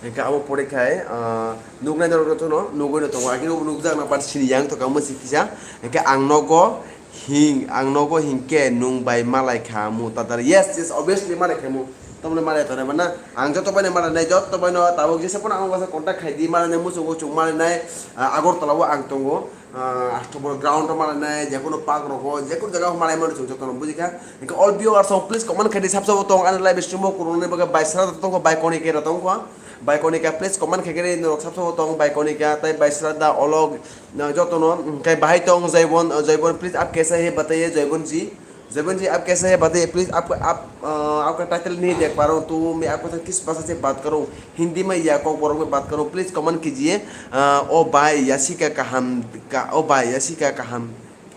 Hingke abo pore khai, ah, nuknai norok no, nugwi no tongo, agini bo nukjak na, but sini yang to kamo si kisa. Hingke ang nogo, Hing, ang nogo hingke nwng bai malai kha mu tatar. Yes, yes, obviously malai kha mu. Tamoni malai tongna ba na? Ang joto bai no malai nai, joto bai no tabuk jesa pono ang basa contact khai di, malai nai muchungo chung malai nai, ah, Agartala o ang tongo, ah, October ground o malai nai, jekunu park rogo, jekunu jaga o malai mano chung joto no buji kha. Hingke all viewers rok please comment khai di, sabsa bo tong ani live stream o kurungnai bagwi bai sra tongkho, bai koni kera tongkho, bai koni kha please comment khai khe norok sabsa bo tong, bai koni kha tei bai sra da olog. Na, jotono, mm, kai bahai tong, Joybon, uh, Joybon, please, aap kaisa hai, bataiye, Joybon ji. Joybon ji, aap kaisa hai, bataiye, please, aap, aap, uh, aapka title nahi dekh pa raha hoon, to main aapke saath kis bhasha se baat karoon? Hindi mein ya Kokborok mein baat karoon? Please comment kijiye. Uh, o bhai, Yasika kaham, ka, o bhai, Yasika kaham,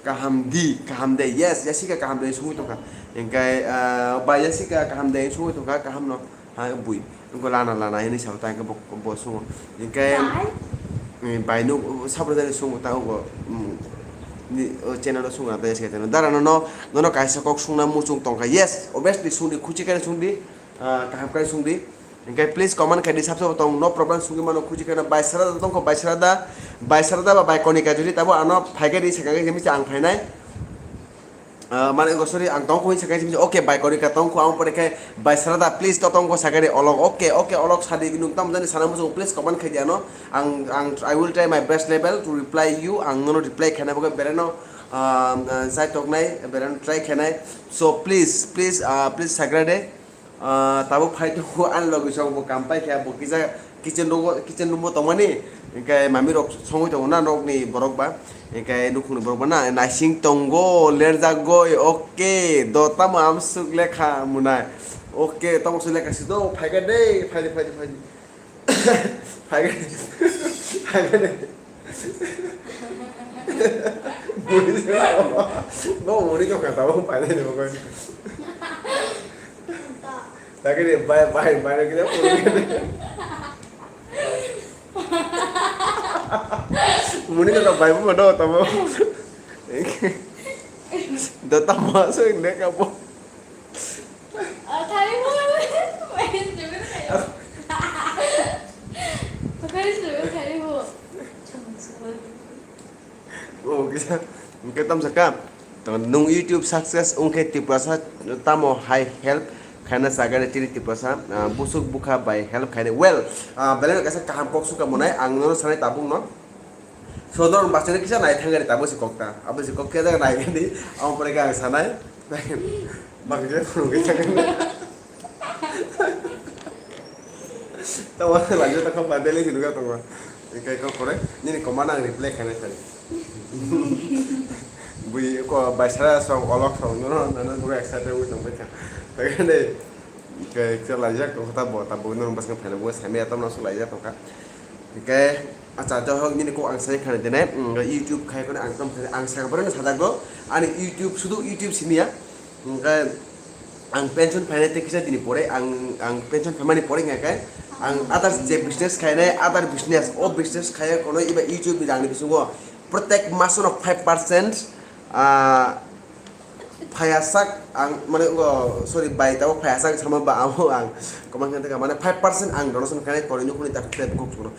kaham di, kaham de. Yes, Yasika kaham de, sungwi tongkha. Hingkai, uh, bhai, Yasika kaham de, sungwi tongkha, kaham no. Ha, bui. Wngkha lana lana hinwi sao, ta hwnkhe bo, bo sungo. Hwnkhe, bai? Eh, bai nuk, sabrajani sungo, ta wngkha, mm, ni, o channel o sungo, ta S K channel. Dara nono, nono kaisa kok sungna muchung tongkha. Yes, obviously sungdi, khuchi khe sungdi, ah, kaham khe sungdi. Hwnkhe please comment khai di, sabsa bo tong, no problem, sungwi mano, khuchi khe bai srada tongkho, bai srada, bai srada ba bai konika jodi tabo ano phaikhe di, sakha khe ang phainai. Ah, mane, oh, sorry, ang tongkho hinwi sakha, okay, bai konika tongkho, ang pore khe bai srada, please to tongkho sakha de olok, okay, okay, olok sadi nuk tam jani sana muchung, please comment khai di ano, ang, ang, I will try my best level to reply you, ang nono reply khaina bagwi belai no, ah, ah, jai toknai, belai no try khainai, so please, please, ah, please sakha de. Ah, tabuk phai tongo ani logi song bo kam paikha, bo kisa kitchen room o, kitchen room o tongmani, hwnkhe mami rok songwi tongo na nokni borok ba, hwnkhe nukhungni borok ba na naising tongo, lerjak goi, okay, do tamo amsuk lekha munai, okay, tamo suk lekha si do, phaikha de, phaidi, phaidi, phaidi. Phaikha, phaikha de. Bui se bo muri ko kata bo pai de bo ko. Lagi de bai, bai, bai lagi de muri ko. Muri ko bai bo do tamo. Do tamo so ne ka bo. Oh, kisa, hwnkhe tamo sakha, to nwng YouTube success wngkhe Tiprasa tamo hai help Khaina sagani tini Tiprasa, ah, busuk bukha bai help khainai. Well, ah, belai no kaisa kaham kok suka monai, ang nono sanai tabuk no. So, norok bachani kisa nai thangani tabuk si kok ta. Abo si kok khe jaga nai gani, amo pore khe ang sanai. Bakhe phunugwi thangani. Tamo lajo ta kok ba belai si nuga tongo. Ikai kok pore, nini komana ang reply khainai sani. Bui ko baisara song olok song no no no no excited wi tong bacha. Tagane ke ke laijak tong ta bo ta bo no bas phai bo sami atam no laijak tong ka. Ke acha to hok nini ko ang sai khana dene, mm, YouTube khai ko ang tom khana ang sai bore no sadak go. Ani YouTube sudu YouTube simiya. Hingke ang pension phainai tei kisa dini pore ang, ang pension phaimani pore hingke ang others je business khainai, other business, o business khaiya kono iba YouTube ni rangni bisingo protek masono five percent, ah, phaiya sak ang mane, oh, sorry, bai tabo phaiya sak sama ba amo ang komang khe mane five percent ang donation khainai koroi nukhungni takhuk tei bukhuk chukno.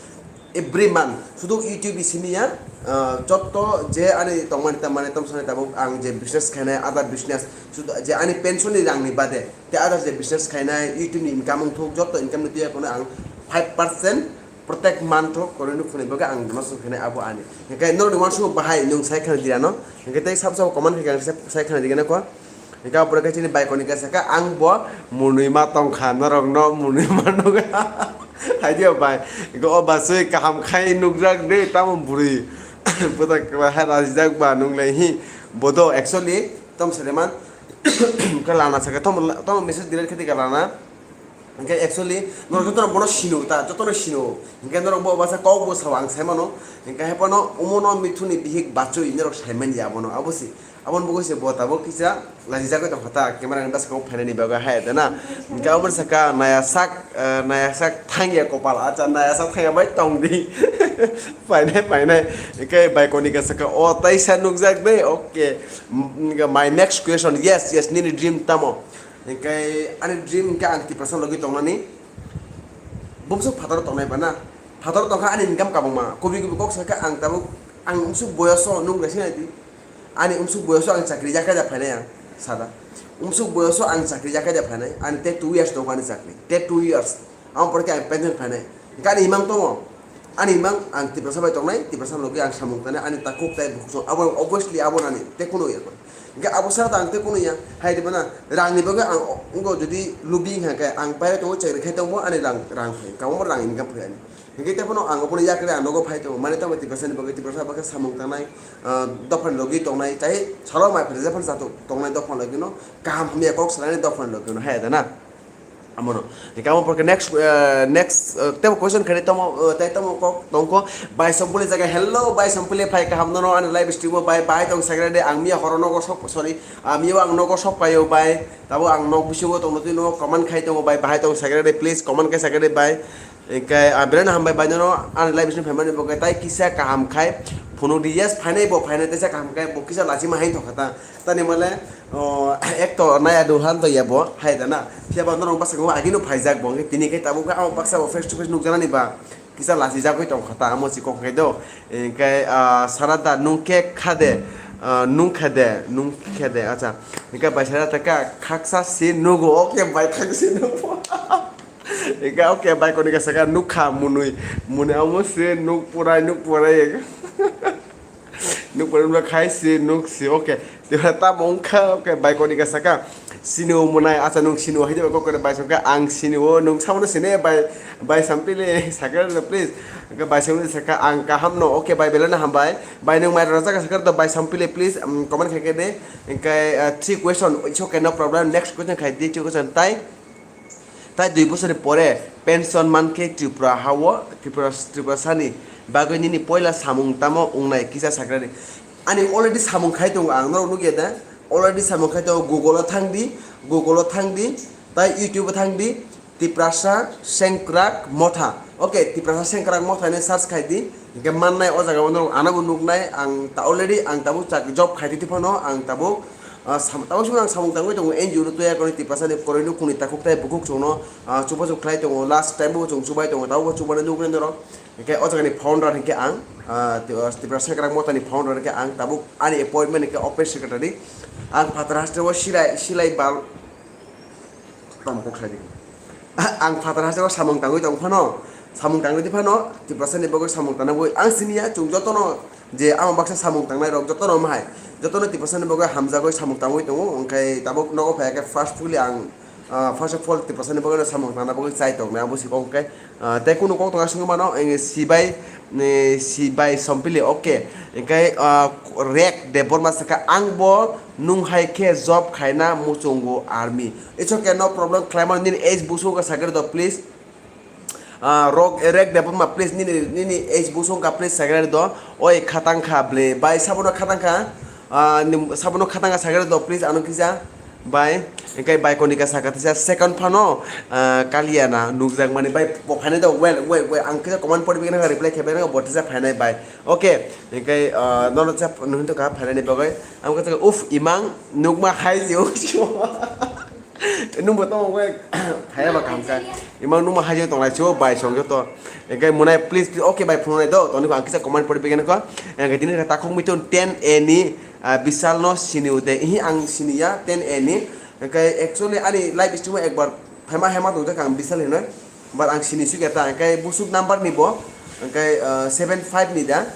Every month, sudu YouTube simi ya, ah, jotto je ani tongmani tamani tomsani tabuk ang je business khainai, other business, sudu je ani pension ni rang ni bade, te other je business khainai, YouTube ni income wngthuk, jotto income ni tuya kono ang five percent protek month o koroi nukhungni bagwi ang donation khainai abo ani. Hingke norokni uansukgo bahai nwng sai khana dirano, hingke tei sabo sabo comment khaikhe ang sai khana digana kho. Hingke aboni khe chini baikoni khe sakha, "Ang bo mwnwi ma tongkha, norokno mwnwi ma nukha." Hai diya bai. Hingke o basui kaham khai nukjak de, tamo bwrwi. Bwtak hai rajijak ba nung lai hi. Bodo actually, tom saleman. Hingke lana sakha, tom, tom message delete khe di ka lana. Hingke actually, norok jotono bono sino ta, jotono sino. Hingke norok bo basa kok bo sao ang sai mano. Hingke hai phano omono mithuni bihik bachoi norok sai manya abono. Abo si, aboni bagwi se bo tabuk kisa lajijagwi tongkha ta, camera ni bwskango phainani bagwi hai da na. Hingke aboni saka naya sak, eh, naya sak thangya kopal, acha naya sak thangya bai tong di. Phainai, phainai. Hingke baikoni ka saka, "O taisa nukjak de, okay. M-, my next question, yes, yes, nini dream tamo?" Hingke ani dream hingke ang Tiprasa logi tongnani. Bumsok phataro tongnai ba na. Phataro tongkha ani income kabangma. Kubi kubi kok sakha ang tabuk ang umsuk boyoso nung resi nai di. Ani umsuk boyoso ang chakri jaka ja phainai ang sada. Umsuk boyoso ang chakri jaka ja phainai. Ani te two years tongkha ani chakri. Te two years. Ang pore khe ang pension phainai. Hingke ani imang tongo. Ani mang ang Tiprasa bai tongnai, Tiprasa logi ang samung tanai, ani takhuk tai bukhuk song, abo obviously abo nani, te kuno ya. Hingke abo sara ta ang te kuno ya, hai diba na, rang ni bagwi ang o-, ongo jodi lubi hingka khe ang paira tongo, chakri khai tongo, ani rang, rang phai, kamo rang income phai ani. Hingke te phano ang obono yakre ang nogo phai tongo, mane tamo Tiprasa ni bagwi, Tiprasa bagwi samung tanai, ah, dophani logi tongnai, tai salo mai phai jefan sato tongnai dophani logi no, kaham hamya kok sanani dophani logi no, hai da na. Amono. Hingke amo porke next, eh, next, eh, tebo question khainai tamo, eh, tai tamo kok tongkho. Bai Sompuli jaga, hello, bai Sompuli, phai kaham nono, ani live stream o bai, bai tong sagra de, ang miya horo nogo sok, sorry, ah, miya ang nogo sok paio bai, tabo ang nok bisingo tongno twi nogo comment khai tongo bai, bahai tong sagra de, please comment khai sagra de bai. Hingke, ah, belai no hambai bai nono, ani live stream phaimani bo khe tai kisa kaham khai, phunuk di, yes, phainai bo, phainai teisa kaham khai, bo kisa lachima hai thokha ta. Tani male, o, ek to naya duhan to yabo, hai da na. Phiya ba norok bwskango agino phaijak bo, hingke tini khe tabuk khe amo baksa bo face to face nukjaknani ba. Kisa lachijagwi tongkha ta, amo si kok khai do. Hingke, ah, Sarada nung khe kha de, ah, nung kha de, nung kha de, acha. Hingke bai Sarada kha, khaksa si nugo, okay, bai khaksa si nugo. Hingke okay, bai koni ka saka nukha munui, munui amo si nuk purai, nuk purai. Nuk pore nuk khai si, nuk si, okay. Tibra tamo wngkha, okay, bai koni ka saka. Sini o munai, acha nung sini o hai diba kok kore bai songkha, ang sini o, nung samono sini bai, bai Sampili, sakar no please. Okay, bai Sampili saka, ang kaham no, okay, bai belai no hambai. Bai nung mai rojak sakar to bai Sampili please, um, comment khai khe de. Hingke, uh, three question, it's okay, no problem. Next question khai di, three question tai. Tai dui bosorni pore pension mankhe Tripura hao, Tripura, Tripura sani bagwi nini poila samung tamo wngnai kisa sakrani. Ani already samung khai tongo ang, norok nukya da? Already samung khai tongo, Google o thang di, Google o thang di, tai YouTube o thang di, Tiprasa Sengkrak Motha. Okay, Tiprasa Sengkrak Motha hinwi search khai di. Hingke mannai o jaga o norok ano bo nuknai, ang ta already ang tabuk chakri job khai twi phano ang tabuk, ah, sam-, tabuk simi ang samung tangwi tongo N G O no tuya koni Tiprasa ni koroi nukhungni takhuk tai bukhuk chwngno, ah, chubachu khlai tongo, last time bo chwng chubai tongo, tabuk bo chubani nuknai norok. Hingke o jagani founder hingke ang, ah, Ti-, ah, Tiprasa Sengkrak Motha ni founder hingke ang tabuk ani appointment hingke office secretary. Ang phatar haste o silai, silai bal, Tamo kok sai di. Ang phatar hasteo samung tangwi tong phano, samung tangwi di phano, Tiprasani bagwi samung tangna bagwi ang siniya, chwng jotono je ama baksa samung tangnai rok jotono mahai, jotono Tiprasani bagwi hamjagwi samung tangwi tongo, hwnkhe tabuk nogo phai khe first fully ang, ah, first of all Tiprasani bagwi samung tangna bagwi chai tong nai, abo si kok hwnkhe, ah, tei kunu kok tong aswk mano, ang sibai, ni sibai Sompili, okay, hwnkhe, ah, Rek Debbarma sakha ang bo nung hai khe job khaina muchungo army. It's okay, no problem. Khlaimano nini age busu wngkha sakhe do, please. Ah, rok, Rek Debbarma, please, nini, nini age busu wngkha, please, sakhe do. Oi, khatang kha ble. Bai, sabono khatang kha. Ah, nim-, sabono khatang kha sakhe do, please, ano kisa. Bai, hwnkhe bai konika sakha tisa second phano, ah, Kaliana nukjak mani. Bai, bo phainai do, well, well, well. Ang kisa comment pori bigina reply khe bai, bo tisa phainai bai. Okay, hwnkhe, ah, nono cha nung to ka phainani bagwi. Ang kisa, uff, imang nukma hai je. Nungbo tamo khe phaiya ba kaham kha. Ima nungma hajeng tonglai sio bai song joto. Engkai munai please, please, okay bai phunuknai do. Toni ang kisa comment pori begini ko. Engkai tini khe takhuk mitun ten A ni, ah, Bisal no sini ude. Ihi ang sini ya ten A ni. Engkai actually ani live stream o ekbar phaima hema tong jak ang Bisal hinoi. But ang sini sui khe ta, hwnkhe busuk number ni bo, hwnkhe, ah, seven five ni da,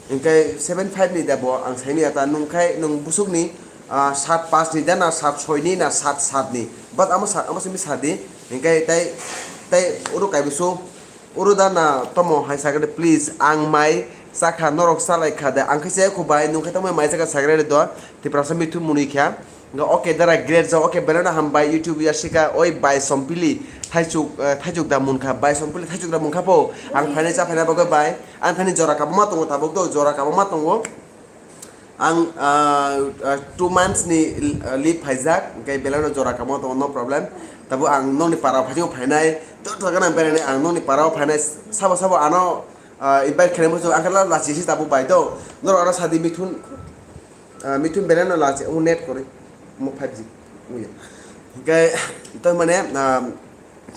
hwnkhe seven five ni da bo ang saimanya ta, nung khai nung busuk ni, ah, sat pas ni da na sat soi ni na sat sat ni, but amo sa-, amo simi sadi, hwnkhe tai, tai oro kaibusu, oro da na tomo hai sakhe de, please, ang mai chakha norok chalai kha de, ang khe se kho bai, nung khe tamo mai chakha sakhe de do, Tiprasa mithu mwnwi kha. Nga, okay, dara great job. Okay, belai no hambai YouTube ya sika. Oi, bai Sompili, thaichuk, eh, thaichuk da munkha. Bai Sompili, thaichuk da munkha po. Ang phainai cha phaina bagwi bai. Ang thani jora kabuma tongo tabuk do, jora kabuma tongo. Ang, ah, ah, two months ni, ah, leave phaijak. Hwnkhe belai no jora kabuma tongo, no problem. Tabuk ang nokni para phaijak phainai. Joto gana ang berainai, ang nokni para o phainai. Sabo sabo ano, ah, invite khainai muchung. Ang khe la lachisi tabuk bai do. Norok ano sadi mithun. Ah, mithun belai no lachi, omo net kwrwi, omo five G wngya. Hwnkhe, to mane, ah,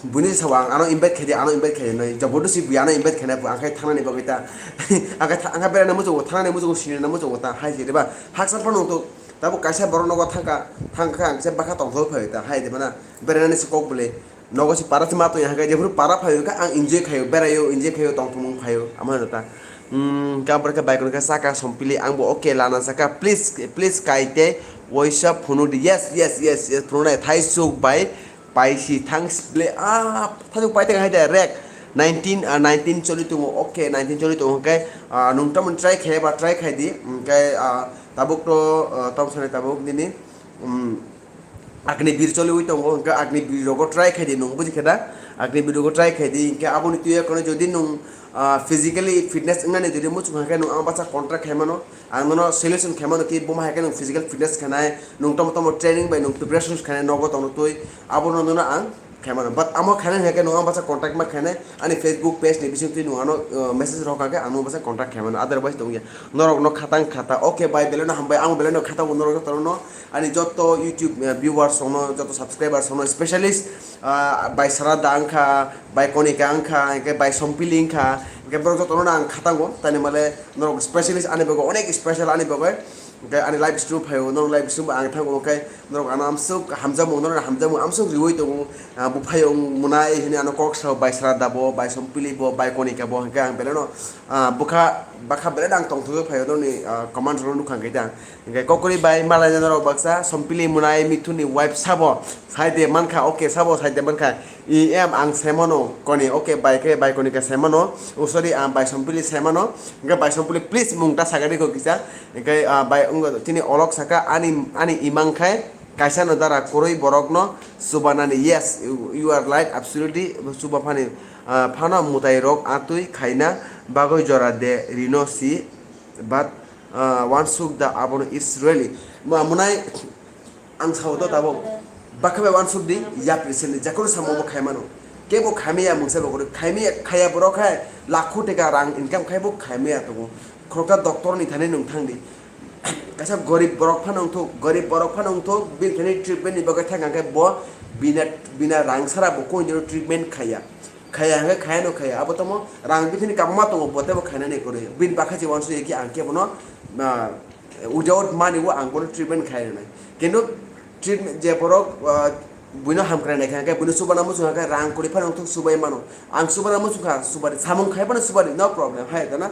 buini sawa ang ano invite khaidi, ano invite khaidi, noi, jobordosi bui ano invite khaina, ang khai thangnani bagwi ta, ang khai tha-, ang khai beraina muchungo, thangnani muchungo, sinina muchungo ta, hai se diba, haksa phano to, tabuk kaisa borok nogo thangkha, thangkha, ang kisa bakha tongthok phai ta, hai diba na, berainani se kok bwle. Nogo si para si ma tongya hwnkhe, jephuru para phaio hwnkhe ang enjoy khaio, beraio, enjoy khaio, tongthokmung khaio, amo hino ta. Hmm, hwnkhe aboni khe bai kono khe saka Sompili, ang bo okay lana saka, please, please kai tei waisa phunuk di. Yes, yes, yes, yes, phunuknai, thaisuk bai paisi thanks ble, ah, thaisuk pai teng hai de rek. Nineteen, ah, nineteen choli tongo, okay, nineteen choli tongo hwnkhe, ah, nung tamoni try khe ba try khai di, hwnkhe, ah, tabuk to, ah, tamo sanai tabuk nini, hmm, Agni bir choliwi tongo, hwnkhe Agni bir rogo try khaidi, nung buji khe da? Agni bir rogo try khaidi, hwnkhe aboni twi ekono jodi nung, ah, physically fitness wngnani jodi muchung kha khe nung ang bacha contact khaimano, ang nono solution khaimano ki buma hai khe nung physical fitness khainai, nung tomo tomo training bai nung preparation khainai nogo tongno twi, abono nono ang khaimano. But amo khainai hai khe nung ang bacha contact ma khainai, ani Facebook page ni bising twi nung ano, uh, message rok kha khe ang nung bacha contact khaimano, otherwise tongya. Norok no khatang khata, okay bai, belai no hambai, ang belai no khata bo norok joto no. Ani joto YouTube, eh, viewers rokno, joto subscribers rokno, specialist, ah, bai Sarada wngkha, bai Konika wngkha, hwnkhe bai Sompili wngkha, hwnkhe borok jotono ang khatango, tani male norok specialist ani bagwi, onek special ani bagwi, hwnkhe ani live stream phaio, norok live stream bo ang thango, hwnkhe norok ano amsuk hamjakmung, norok hamjakmung amsuk riui tongo, ah, buphaio mwnai hwnwi ano kok sao, bai Sarada bo, bai Sompili bo, bai Konika bo, hwnkhe ang belai no, ah, bwkha, bwkha belai no ang tongthokgwi phaio, norokni, ah, comment rokno nukha hwnkhe ta. Hingke kokori bai malaina norok baksa Sompili mwnai Mithunni wife sabo sai de mankha, okay, sabo sai de mankha. I em ang saimano koni, okay, bai khe bai koni khe saimano. Oh, sorry, ah, bai Sompili saimano. Hingke bai Sompili please mung ta sagadi ko kisa. Hingke, ah, bai wng tini olok saka ani, ani imang khai kaisa no dara koroi borok no chubanani. Yes, you, you are right, absolutely. Chuba phani, ah, phano mwtai rok atwi khaina bagoi jora de rino si. But, ah, wansuk da abono Israeli. Ma-, mwnai ang sao to tabuk. Bakha bai wansuk di, yapri sini, jakuru samo bo khai mano. Kebo khaimaya mungsa bo khaimaya, khaya borok hai lakho teka rang income khai bo khaimaya tongo. Khoroksa doctor ni thani nung thang di. Kaisa gorib borok phano wngthok, gorib borok phano wngthok, bini thani treatment ni bagwi thang khe bo bina, bina rang sara bo koi treatment khaya. Khaya hwnkhe khaya no khaya. Abo tamo rang bithini kabangma tongo, bo teibo khainani kwrwi. Bini bakha je wansuk ya khe ang khe bono, ah, without money o ang bono treatment khai rwnai. Kintu treatment je borok, ah, Buino hamkrai naikha hwnkhe buino chubana muchung khe rang kwrwi phano wngthok chubai mano. Ang chubana muchung kha, chubari, samung khai phano chubari, no problem, hai da na?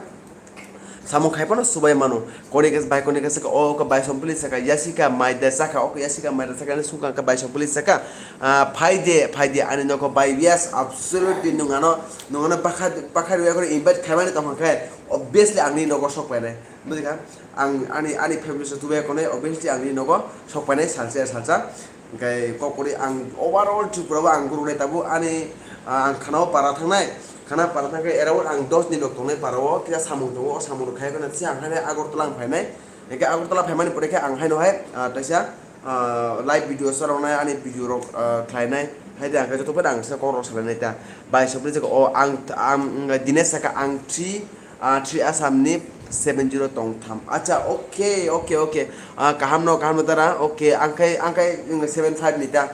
Samung khai phano chubai mano. Koni khe bai koni khe saka, o khe bai som please saka, yasika mai da saka, o khe yasika mai da saka, ani sungkang khe bai som please saka. Ah, phai de, phai de, ani nokho bai, yes, absolutely, nwng ano, nwng ano bakha, bakha rwya kheno invite khaimani tongkha khe, obviously, angni nogo sok painai. Bujikha? Ang ani, ani family se tubai konai, obviously, angni nogo sok painai salsa, salsa. Hingkai kokori ang overall Tripura o ang gurunai tabuk ani, ah, ang khana o para thangnai. Khana para thangkhe around ang dos din rok tongnai para o, kisa samung tongo, o samung rok khai kheno se ang haino Agartala ang phainai. Hingke Agartala phaimani pore khe ang haino hai, ah, taisa, ah, live video choroknai, ani video rok, ah, khlainai. Hai de ang khe joto phano ang se kok rok salainai ta. Bai sopri jagao ang, ang, Dinesh saka ang three, ah, three Assam ni seven zero tong tham. Acha, okay, okay, okay. Ah, kaham no, kaham no dara. Okay, ang khai, ang khai, mm, seven five ni ta.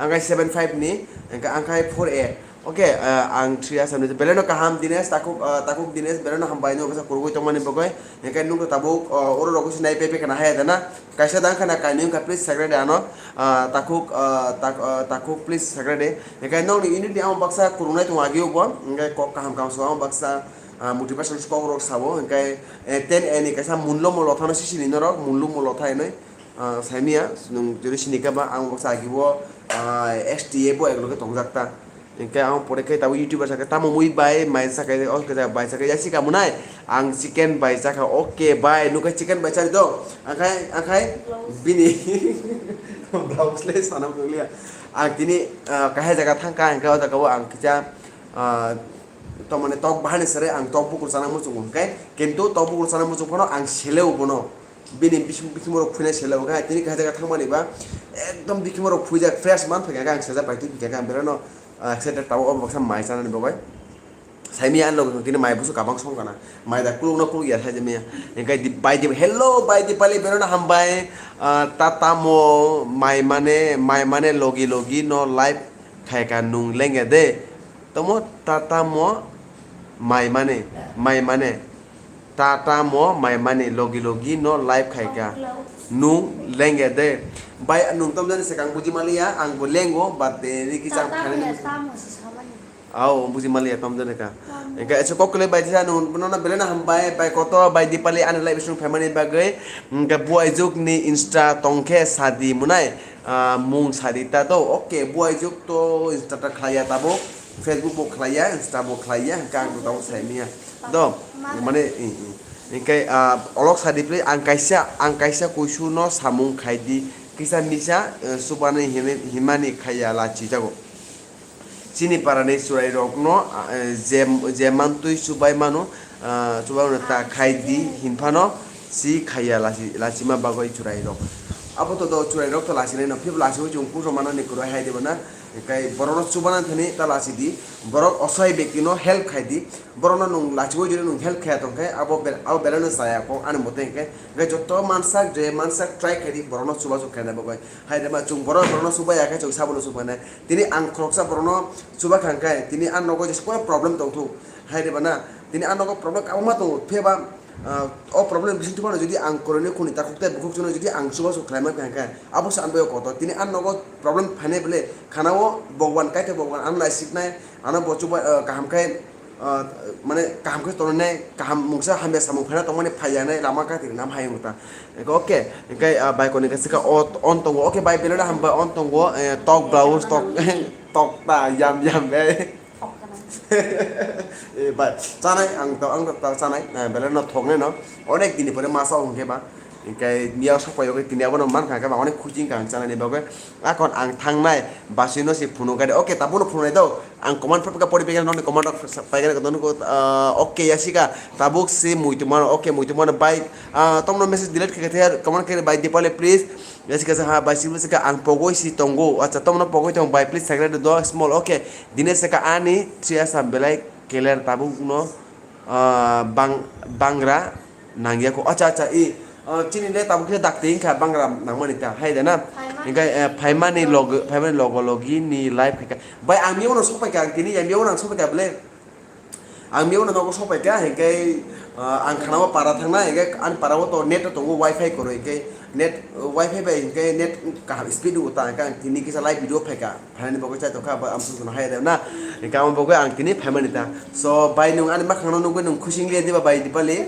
Ang khai seven five ni, ang khai, ang khai four A. Okay, ah, ang three Assam ni. Belai no kaham Dinesh, takhuk, ah, takhuk Dinesh, belai no hambai no kasa kurugui tongmani bagwi. Hingke nung to tabuk, ah, oro rok se nai pepe kana hai da na. Kaisa dang khana kainwi wngkha, please secretary ano, ah, takhuk, ah, tak-, ah, takhuk, please secretary. Hingke nokni unit ni amo baksa kurungnai tongo agi o bo. Hingke kok kaham kaham so amo baksa, ah, motivation kok rok sabo. Hingke, eh, ten A ni kaisa munlo mo lothano sisini norok, munlo mo lotha hinwi. Ah, saimia, nwng jodi sini khe ba, ang baksa agi bo, ah, S T A bo ekloge tongjak ta. Hingke ang pore khe tabuk YouTuber sakhe, tamo mui bai, mai sakhe, o khe bai sakhe, yasi kamunai. Ang chicken bai sakha, okay bai, nukhe chicken bai chari do. Akhai, akhai, bini blouse le sana phulia. Ang tini, ah, kahai jaga thangkha, hingke o jaga o ang kisa, ah, tomoni tok bahani sere ang tok bukur sana muchungo, hingke kintu tok bukur sana muchung phano ang seleo bono. Bini bikhim, bikhimo rok phuinai sele, hwnkhe tini kaisa jaga thangmani ba ekdom bikhimo rok phuijak, fresh man phaikha, ang sejak bai twi phaikha, ang berano, ah, excited tabuk, obo baksa mai chanani bagwi. Saimia ang logi tini mai busu kabang song kana, mai da kulukno kuluk ya saijak mia. Hingke di-, bai di, hello, bai Dipali, berano hambai, ah, tata mo mai mane, mai mane logi logi no live khaika nung lenge de. Tomo tata mo mai mane, mai mane. Tata mo mai mani logi logi no live khaika. Nung lenge de. Bai nung tomjani sekang buji maliya, ang bo lengo, but de riki chang Tata phani. Aw, buji maliya tomjani ka. Engka ese kokle bai tisa nung, no na belena ham bai, bai koto, bai Dipali ani live sung family bagwi. Engka buai juk ni Insta tongkhe sadi munai. Ah, mung sadi ta do. Okay, buai juk to Insta ta khlaiya tabuk. Facebook bo khlaiya, Insta bo khlaiya, hingke ang tamo saimia. Do, mane, i, i. Hingke, ah, olok sadi pli, ang kaisa, ang kaisa kuisu no samung khaidi, kisa misa, eh, subani hini, himani khaiya lachi jago. Chini parani churai rok no, ah, eh, je, je mantui chubai mano, ah, chubai mano ta khaidi, hinphano si khaiya lachi, lachima bagoi churai rok. Abo to do churai rok to lachinai no, phib lachiwi chung pujo manani kwrwi hai de bana. Hingke borokno chubana thani ta lachi di, borok osai bekti no help khai di, borokno nwng lachiwi jodi nwng help khaya tongkhe abo be-, abo belai no chaya kok ani mote hingke, hingke joto mansak je mansak try khai di borokno chubachu khaina bagwi. Hai de ma chung borok borokno chubaya khe chung sabono chubana. Tini ang khoroksa borokno chuba khangkhe tini ang nogo jesko problem tongthok hai de bana tini ang nogo problem kabangma tongo phiyaba Ah, o problem bising tubano jodi ang koroni khuni takhuk tei bukhuk jono jodi ang chubachu khlaima kha khe, abo se ang bai kotor. Tini ang nogo problem phainai bole, khana o Bhagwan, kaitha Bhagwan ano naisiknai, ano bo chuba, ah, kaham khai, ah, mane kaham khai tongnai, kaham mungsa hamya samung phaina tongmani phaiya nai lama kaitwi nam hai wngta. Okay, hingke, ah, bai koni kaisa ka o, on tongo. Okay, bai belai hambai on tongo, eh, tok blouse, tok, tok ta, yam, yam, eh. Eh, bai, chanai, ang to, ang to, ta chanai, eh, belai no thoknai no, onek dini pore masa hwnkhe ba, hingke miya sok pai, okay, tini abono mankha, hingke ba onek khuching kha ang chanani bagwi, akon ang thangnai, basino se phunuk gari, okay, tabuno phunuknai do, ang comment phaikha pori phaikha noni comment rok phaikha noni ko, ah, okay, yasika, tabuk se muitu mano, okay, muitu mano, bai, ah, tomno message delete khaikha, comment khaikha, bai, Dipali, please, Jessica sa ha bai sibli sika ang pogoi si tongo. Acha tomno pogoi tong bai please sagra do small. Okay. Dine sika ani three Assam belai keler tabuk no, ah, bang, bangra nangya ko. Acha acha i, ah, chini le tabuk khe dakti wngkha bangra nangmani ta hai da na. Phaimani. Hingke, eh, phaimani log, phaimani logo logi ni live khaika. Bai ang miyo no sopai ka ang tini ya miyo nang sopai ka bele. Ang miyano nogo sopai kha, hinkhe, ah, ang khana o para thangna, hinkhe ani para o to net tongo, wifi kwrwi, hinkhe net, wifi bai hinkhe net kaham speed o ta, hinkhe ang tini kisa live video phaikha, phainani bagwi chai tongkha, ba amsuk no hai na, hinkhe amo bagwi ang tini phaimani ta. So, bai nwng ani makhang no nugwi nwng khusi wngya diba bai Dipali?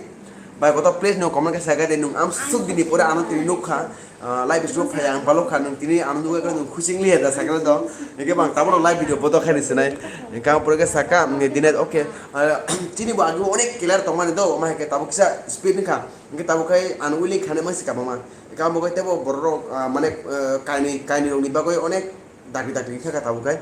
Bai koto please nwng comment khe sakha de, nwng amsuk dini pore ano tini nukha. Ah, live video phai ang balok kha, nwng tini ano nugwi khe nwng khusi wngya da sakha do. Hinkhe bang tabuk live video bodo khaini sinai. Hinkhe ang pore khe sakha, mm, dine, okay. Ah, chini bo agi onek clear tongmani do, ma hinkhe tabuk kisa speed wngkha. Hinkhe tabuk khai ano willing khani masi kabama. Hinkhe amo khe tebo borok rok, ah, mane, ah, kaini, kaini rokni bagwi onek dakti dakti wngkha kha tabuk khai.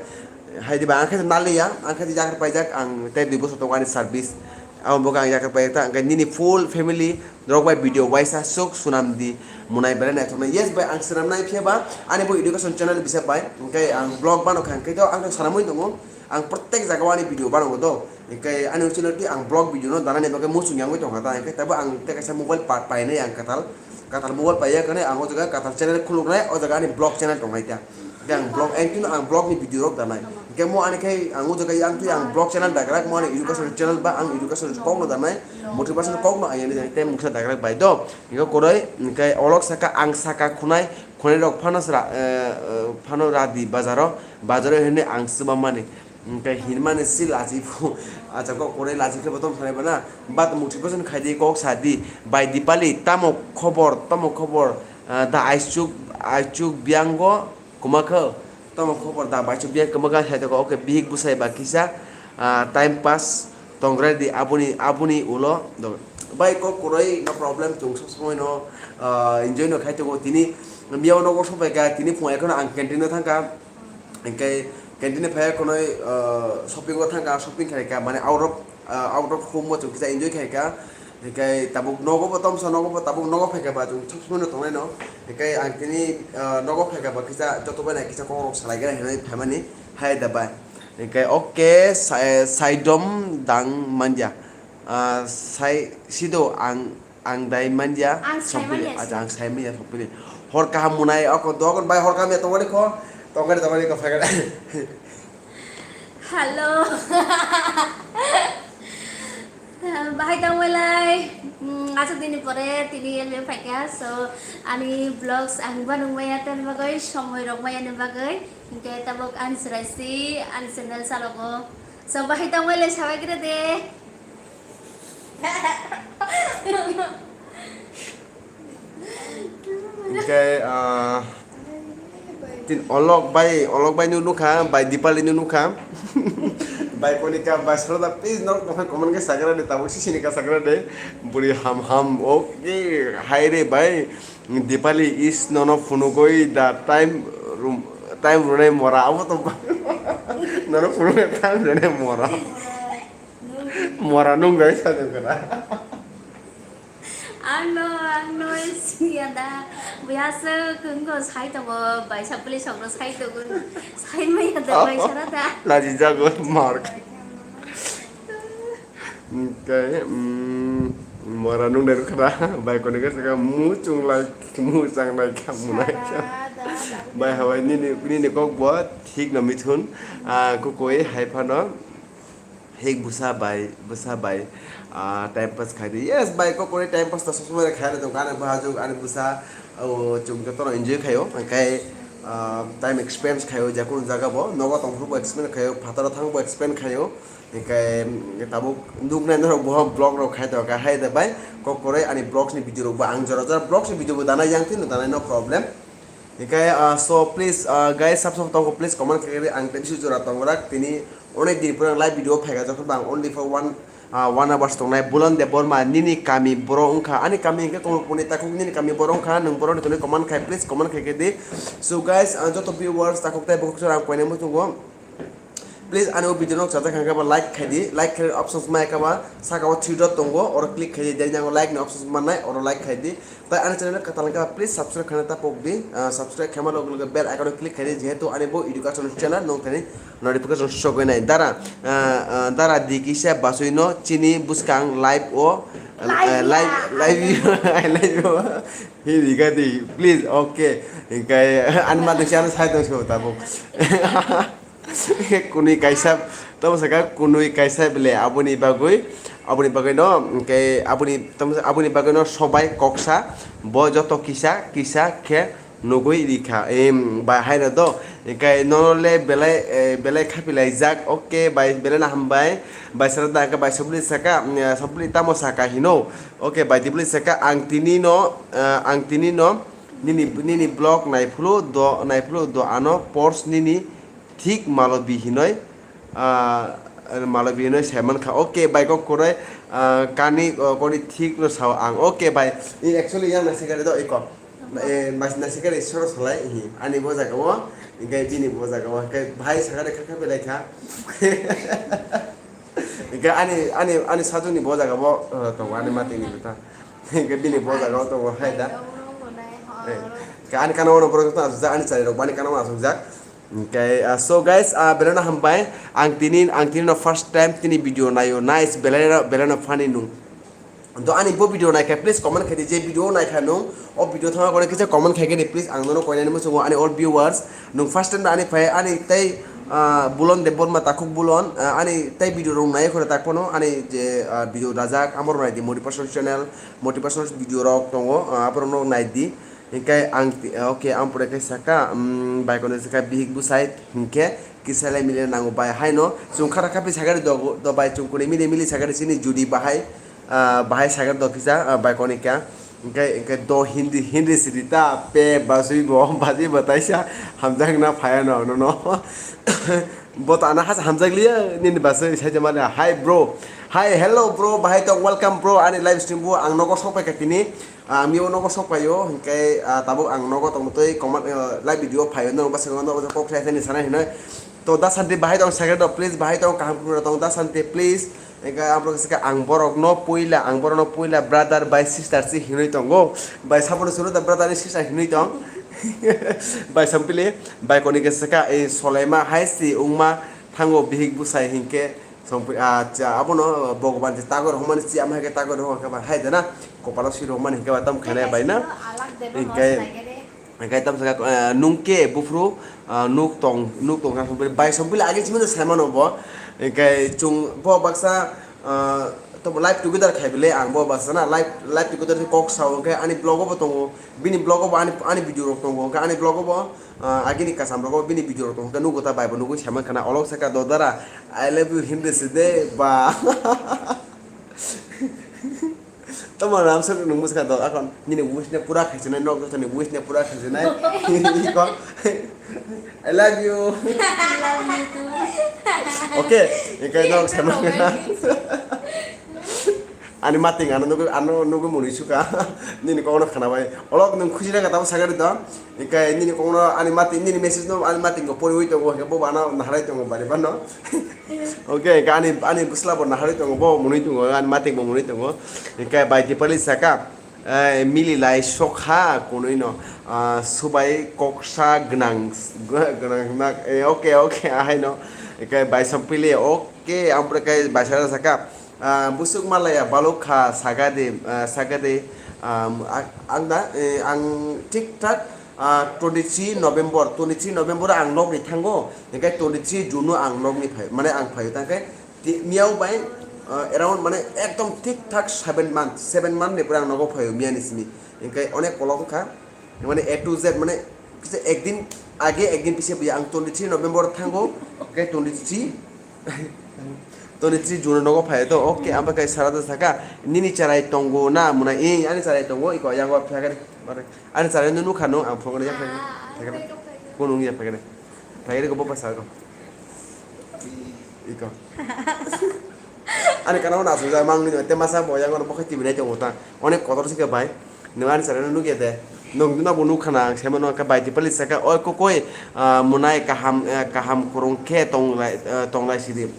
Hai diba ang khe naliya, ang khe yakar paijak, ang tei dui bosor tongo ani service. Amo bo ang yakar paijak ta, ang khe nini full family rok bai video waisa suk sunam di, munai belai naithoknai. Yes bai, ang swnam nai phiya ba ani bo education channel bisa bai, hwnkhe ang vlog bano kha, hwnkhe to ang to sanamwi tongo, ang protek jaga o ani video bano do, hwnkhe ani channel ti ang vlog video no danani bagwi muchung yangwi tongkha ta, hwnkhe tabo ang tei kaisa mobile pa-, painai ang kwtal, kwtal mobile paiya khe ang o jaga kwtal channel khuluknai, o jaga ani vlog channel tongnai ta. Hwnkhe ang vlog, engtino ang vlog ni video rok danai. Hwnkhe mo ani khai ang o jaga yang twi ang vlog channel dagrak, mo ani education channel ba ang education kok no danai, motivation kok no ayani jani tei mungsa dagrak bai do. Hwnkhe koroi, hwnkhe olok saka ang saka khunai, khunai rok phano sra, eh, eh, phano radi bazaro, bazaro hinwi ang swbamani. Hwnkhe hinmani si lachi phu, acha kok koroi lachi khe bo tom sanai bana. But motivation khai di, kok sa di, bai Dipali, tamo khobor, tamo khobor, ah, da aichuk, aichuk biyango, Kwma khe, tamo khobor da bai chuk biya kwma khe sai toko, okay, bihik bwsai ba kisa, ah, time pass tong ready aboni, aboni ulo do. Bai kok kwrwi no problem, chwng sob somoi no, ah, enjoy no khai tongo. Tini miyao nogo sopai kha, tini phung ekhono ang canteen o thangkha, hwnkhe canteen o phai ekhono, ah, shopping o thangkha, shopping khai kha, mane out of, ah, out of home o chwng kisa enjoy khai kha. Hinkhe tabuk nogo bo tomsa, nogo bo tabuk nogo phaikha ba chwng sob somoi no tongnai no. Hinkhe ang tini, ah, nogo phaikha ba kisa joto bai nai kisa kok rok salai gana hinwi phaimani hai da bai. Hinkhe okay, sai-, saidom dang manya. Ah, sai sido ang, ang dai manya. Ang sai manya. Acha, ang sai manya sopili. Hor kaham munai oko dogon bai hor kaham ya tongmani kho. Tongmani, tongmani kho phaikha. Hello. Bahai tongwelai, mm, aswk dini pore tini elbe phaikha, so ani vlogs ang banung maya ten bagwi, somoi rok maya ni bagwi, hinkhe tabuk ani chwrai si ani channel chalogo, so bahai tongwelai sabai kre de. Hinkhe, ah, tin olok bai, olok bai nu nukha, bai Dipali nu nukha. Bai Konika, bai Soroda, please norok tongkha comment khe sagra de, tabuk sisini ka sagra de. Buri ham ham, okay, hai re bai. Dipali is nono phunugoi da time rum, time runai mora, abo to nono phunugoi time runai mora. Mora nung dai sa jeng kana. Ang no, ang no singya da. Buya se kung ko sai to bo, bai sa puli sok no sai to gun. Sai maya da, bai sara da. Laji jago, Mark. Okay, mm, mora nung dai khara, bai Konika saka mu chung lai, mu chang lai kha, mu lai kha. Bai hawai nini, nini kok bo, thik no mithun, ah, kukoi hai phano. Hik bwsa bai, bwsa bai, ah, time pass khai di. Yes, bai, kokori time pass ta sob somoi khai rw tong kha, ani bwsajwk, ani bwsa, o, chwng jotono enjoy khaio. Hwnkhe, ah, time expense khaio, je kunu jaga bo, nogo tong phuru bo expense khaio, phataro thang bo expense khaio. Hwnkhe, mm, tabuk nuknai norok bo vlog rok khai tong kha, hai da bai, kokori ani vlogs ni video rok bo ang jora jora vlogs ni video bo danai yang thino danai, no problem. Hinkhe, ah, so please, ah, guys, sab sab tongo, please comment khe ang tei bisu jora tongrak tini onek din pore ang live video phaikha, jokhon bang only for one, ah, one hours tongnai. Bulon Debbarma, nini kami boro wngkha, ani kami hinkhe Kamalpurni takhuk, nini kami boro wngkha, nwng boroni tongwi comment khai, please comment khai khe di. So guys, ah, joto viewers takhuk tei bukhuk jora ang koinai muchungo. Please, ani o video no chajak hwnkhe ba like khai di, like khai options mai kha ba, saka o three dot tongo, oro click khai di, then yango like ni options mannai, oro like khai di. Tai ani channel kwtal hwnkhe ba, please subscribe khaina ta pok di, ah, subscribe khaima loge loge bell icon o click khai di, jehetu ani bo education channel nong thani notification sogwi nai. Dara, ah, ah, dara di kisa basui no chini bwskang live o, ah, live, live, I love you, hi di ga di, please, okay. Hinkhe ani ma dengsi ano sai tong se tabuk. Kuni kaisa, Tamo saka kunui kaisa bele aboni bagwi, aboni bagwi no, hwnkhe aboni, tamo sa-, aboni bagwi no sobai koksa, bo joto kisa, kisa khe nugwi rikha. Em, bai haino do, hwnkhe nono le belai, eh, belai khapilaijak, okay, bai belai no hambai, bai sara da hwnkhe bai Sopli saka, mm, Sopli tamo saka hino, okay, bai Dipli saka ang tini no, eh, ang tini no, nini, nini vlog naiphulu do, naiphulu do ano pors nini, thik malobi hinoi, ah, malobi hinoi sai mankha. Okay, bai kok korai, ah, kani, oh, kori thik no sao ang. Okay, bai. I actually yang nasi kari do iko. Eh, mas nasi kari soro salai hi. Ani bo jaga o, hwnkhe bini bo jaga o, hwnkhe bhai sakari kha kha belai kha. Hwnkhe ani, ani, ani sajoni bo jaga o, eh, tongo ani mati ni bwtha. Hwnkhe bini bo jaga o tongo hai da. Eh, hwnkhe ani kana o borok to asukjak, ani chari rok bo ani kana o asukjak. Okay, ah, so guys, ah, belai no hambai. Ang tini, ang tini no first time tini video naio. Nice, belai no, belai no funny nung. Do ani bo video naikha, please comment khaidi je video naikha nung. O video thangma kore kisa comment khaikhe de, please ang nono koinani muchungo ani all viewers. Nung first time ani phai ani tei, ah, Bulon Debbarma takhuk Bulon, ah, ani tei video rok nai khore tak phano ani je, ah, video dajak amoro naidi motivation channel, motivation video rok tongo, ah, aborok no naidi. Hingke ang ti-, okay, ang pore khe saka, um, bai kono saka bihik bwsai hingke kisalai mile nango bai haino chwng khara khapi sakari do, do bai chwng kuni mili mili sakari sini judi bahai, ah, bahai sakari do kisa, ah, bai kono kya. Hingke, hingke do Hindi, Hindi siri ta pe basui bo, basui bo taisa hamjak na phaya no, no, no. Bo to ana has hamjak liya, nini basui sai jama liya. Hi bro, hi hello bro, bahai tong welcome bro, ani live stream bo ang nogo sok pai ka tini. Ah, ang miyung nogo sok paio, hingke, ah, tabuk ang nogo tongtwi comment, ah, live video phaio, norok bwskango norok kok khlai khlai ni sanai hinoi. To da santi bahai tong second rok, please, bahai tong kaham khulumrok tong da santi, please. Hingke ang borok sika ang borok no puila, ang borok no puila brother bai sister si hinoi tongo. Bai sabono suru da brother ni sister hinoi tong. Bai sampili, bai koni ke sika, eh, Solaima hai si wngma thango bihik bwsai hingke. Songpri, ah, cha, abono, ah, Bhagwan je tagor hwnmani chi ama hai khe tagor hwnka ba hai dana, kopalo siro hwnmani hwnka ba tam khainai bai na. Hingke, hingke tam saka, ah, nung ke buphuru, ah, nuk tong, nuk tong kha songpri, bai songpri age chimano saimano bo. Hingke chung bo baksa, ah, to live together khai bile ang bo baksa na live, live together kok sao hingke ani vlog bo tongo, bini vlog bo ani, ani video rok tongo, hingke ani vlog bo, ah, agini kasam rok bini video rok tongo, hingke nugo ta bai bo nugui saimang khana olok saka dodara. I love you Hindi side ba. Tamo ram sir nung muska do akon nini wish ne pura khaisina nok jotoni wish ne pura khaisina. Iko. I love you. I love you too. Okay, ikai nok sama. Ani mating ano nugu ano nugu muni suka. Nini kono khana bai. Olok nung khusi na kata sagari do. Hingke nini kokno ani mati, nini message no ani mati ko poriwi tongo, hingke bo bana naharai tongo bari bano. Okay, hingke ani, ani bwsla bo naharai tongo, bo mwnwi tongo, ani mati bo mwnwi tongo. Hingke bai Dipali saka, eh, mili lai sokha kunui no, ah, subai koksa gwnang, gwnang nak, eh, okay, okay, ahai no. Hingke bai Sampili, okay, ampre kai bai sara saka. Ah, busuk malaya balok kha sagade, ah, sagade, ah, ang, ang da, eh, ang thik thak, ah, twenty three November, twenty three November ang nokni thango, hingke twenty three June no ang nokni phai, mane ang phaio, tangke ti-, miyao bai, ah, around mane ekdom thik thak seven month, seven month ni pore ang nogo phaio miyani simi, hingke onek kolok wngkha, mane A to Z, mane kisa ekdin age, ekdin pisa buya ang twenty three November thango, hingke twenty three, Toni three June nogo phai to, okay, ang bai kai sara da saka, nini charai tongo na muna, eh, ani charai tongo, iko yang wa phagari, ani charai no nukha no, ang phone ya phagari, phagari, kunung ya phagari, phagari ko bopa sara ko, iko, ani kana na suja mang ni te masa bo yang no bokhai tibinai tongo ta, onek kotor sike bai. Nwng ani channel nugya de. Nwng duna bo nukha na, ang sema no ka bai Dipali saka, "Oi kokoi, ah, mwnai kaham, eh, kaham kwrwng khe tonglai, eh, tonglai sidi."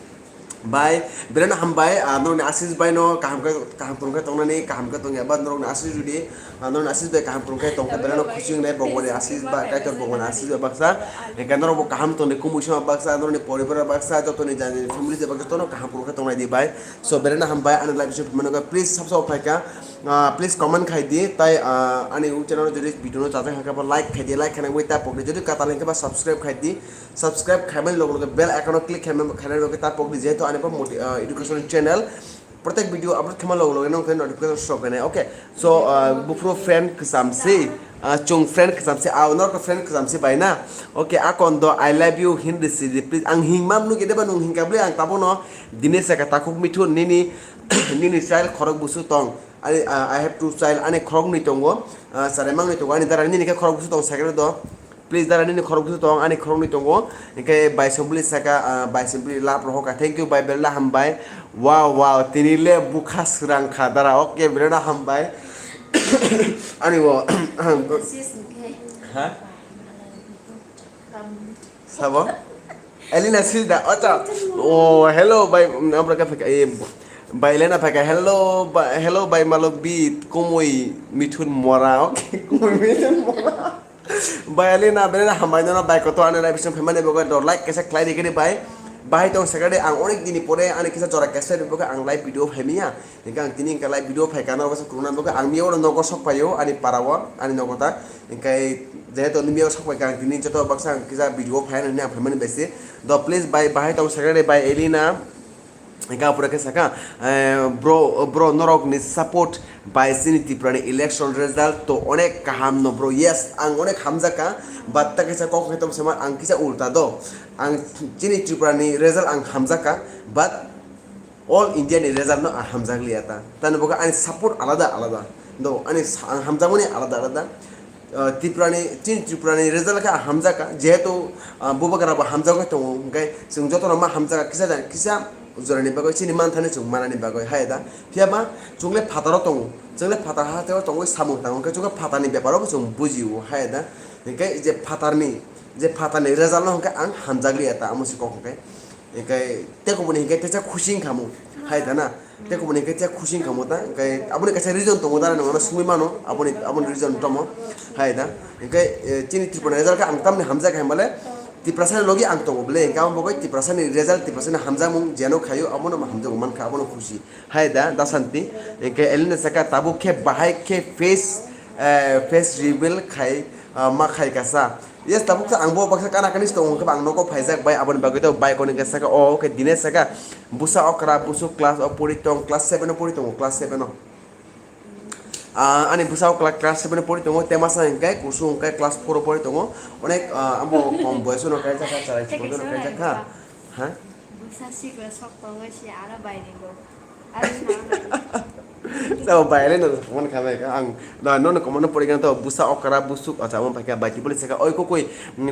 Bai, belai no hambai, ah, norokni Ashish bai no kaham khe, kaham kwrwng khe tongnani, kaham khe tongya ba norokni Ashish jodi, ah, norokni Ashish bai kaham kwrwng khe tongkhe belai no khusi wngnai, Bhagwan ni Ashish ba, Kaitor Bhagwan ni Ashish bai baksa, hingkhe norok bo kaham tongni kumui sima baksa, norokni poribar baksa, jotoni jani family se baksa, jotono kaham kwrwng khe tongnai di bai. So, belai no hambai, ani live show phimano khe please subscribe phaikha, ah, please comment khai di, tai, ah, ani o channel jodi video no chajak hangkhe ba like khai di, like khaina bai ta pokdi, jodi katal hingkhe ba subscribe khai di. Subscribe khaimani logo logo bell icon o click khaimani, khainani logo ta pokdi, jehetu ani bo moti-, ah, education channel. Protek video upload khaimani logo logo nong khe notification sok khainai. Okay. So, ah, buphuru friend kwcham se, ah, chung friend kwcham se, ah, norok friend kwcham se bai na. Okay, akon do I love you hindi si di, please. Ang hingmam nugwi deba nung hingkha bwle ang tabono dine saka takhuk mithun nini, nini child khorok busu tong. I, ah, I have two child, ani khorok nwi tongo, ah, sarai mang nwi tongo, ani dara nini khe khorok busu tong sakhe do. Please, dara nini khorok busu tong, ani khorok nwi tongo. Hingkhe bai Sombuli saka, ah, bai Sombuli love rohoka. Thank you, bai belai hambai. Wow, wow, tini le bukha swrang kha dara. Okay, belai hambai. Ani bo. Ha? Sabo? Elina Silda, acha. Oh, hello, bai, abra ka phaka, eh, bai Elena phaka, hello, ba-, hello, bai Malok Bit, Kumui Mithun Mora, okay, Kumui Mithun Mora. Bai Elena, belai hambai nono, bai koto ano live stream phaimani bagwi do like kaisa khlai di kini bai. Bai tong sakade ang onek dini pore ani kisa jora kaisa ni bagwi ang live video phaimiya. Hingke ang tini hingke live video phaikha, norok bwsa kuruna nugwi ang miyao nogo sok phaio, ani para o, ani nogo ta. Hingke jehetu ani miyao sok phaikha, ang tini joto baksa ang kisa video phai nini ang phaimani bai se. Do please bai, bahai tong sakade bai Elina. Hingke apura khe saka, eh, bro, bro, norok ni support bai chini Tripura ni election result to onek kaham no bro. Yes, ang onek hamjakha, but ta kisa kok khe tong sama ang kisa ulta do. Ang chini Tripura ni result ang hamjakha, but All India ni result no ang hamjakliya ta. Tani bo khe ani support alada alada. Do ani sa-, ang hamjakmani alada alada. Ah, Tripura ni, chini Tripura ni result khe ang hamjakha. Jehetu, ah, Bubagra bo hamjagwi tongo, hwnkhe chwng jotono ma hamjakha kisa da, kisa jorani bagwi chini manthani chwng manani bagwi hai da. Phiya ba chwng le phataro tongo. Chwng le phatar ha teo tongwi samung tango, hwnkhe chwng phatarni beparo bo chwng bujio hai da. Hwnkhe je phatarni, je phatarni result no hwnkhe ang hamjakliya ta, amo se kok hwnkhe. Hingke tei kubuni hingke teisa khusi wngkha mo, hai da na? Tei kubuni hingke teisa khusi wngkha mo ta, hingke aboni kaisa reason tongo da, nang ano sungwi mano, aboni, aboni reason tamo, hai da? Hingke, eh, chini Tripura ni result khe ang tamni hamjak hai male, Tiprasa ni logi ang tongo bole, hingke amo bagwi Tiprasa ni result, Tiprasa ni hamjakmung jeno khaio, abono hamjakmung mankha, abono khusi, hai da, da santi. Hingke Elena saka tabuk khe bahai khe face, eh, face reveal khai, ah, ma khai kasa. Yes, tabuk sa ang bo baksa kana kani tongo, hwnkhe ba ang nogo phaijak bai, aboni bagwi to bai koni khe saka, o, khe dine saka, bwsa okra, bwswk class o pori tong, class seven o pori tongo, class seven o. Ah, ani bwsa okra class seven o pori tongo, te masa hwnkhe kusu hwnkhe class four o pori tongo. Onek, ah, amo kom boyos no kaijak kha, charai chikon no kaijak kha. Ha? Bwsa sikla sok tongo si aro bai ni bo. Sabo bai le no mon kha bai ang no no komo no pori gan to bwsa okra bwswk acha mon pai kha bai tibuli saka oi kokoi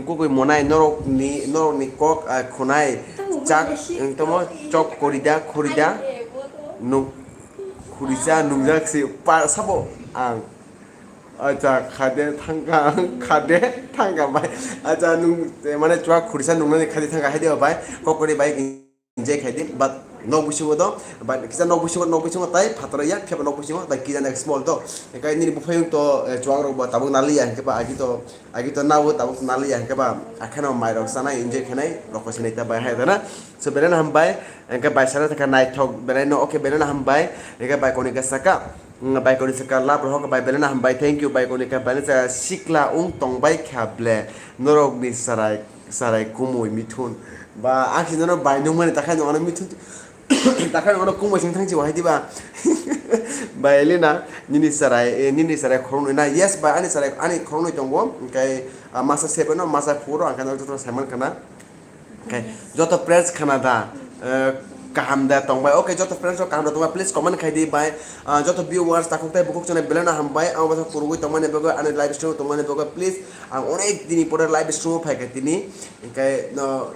kokoi monai norok ni norok ni kok khunai chak tamo chok korida khurida nung khurisa nungjak si pa sabo ang acha khade thangka khade thangka bai acha nung mane chua khurisa nungnani khade thangka hai de bai kokori bai enjoy khai di, but nok bisingo do, but kisa nok bisingo, nok bisingo tai phataro ya, phiya nok bisingo tai kisa na small do. Ekai nini buphayung to, eh, chuang rok bo tabuk naliya, hingke ba agi to, agi to nabo tabuk naliya, hingke ba akheno mai rok sanai, enjoy khainai, rok ko sinai ta bai hai dana. So, belai no hambai, hingke bai sana thaka naithok, belai no, okay, belai no hambai, hingke bai koni ka saka, mm, bai koni saka lab rohok bai belai no hambai, thank you, bai koni ka belai sa sikla ung tong bai kha ble, norok ni sarai. Sarai kumui mithun. Ba, ang si nono bai nungmani, takhai nung ano mithun, takhai nung ano kumui sing thang si wahai diba? Bai Elena, nini sarai, eh, nini sarai khoroknwi na? Yes, bai, ani sarai, ani khoroknwi tongo. Hingke, ah, masa seven o, masa four o, ang khe joto saiman khana. Hingke, joto friends khana da, eh, kaham da tongbai. Okay, joto friends rok kaham da tongbai. Please comment khai di bai. Ah, joto viewers, takhuk tai bukhuk channel belai no hambai. Ang bo kurugwi tongmani bagwi, ani live stream tongmani bagwi, please. Ang onek dini pore live stream o phaikha tini, hingke no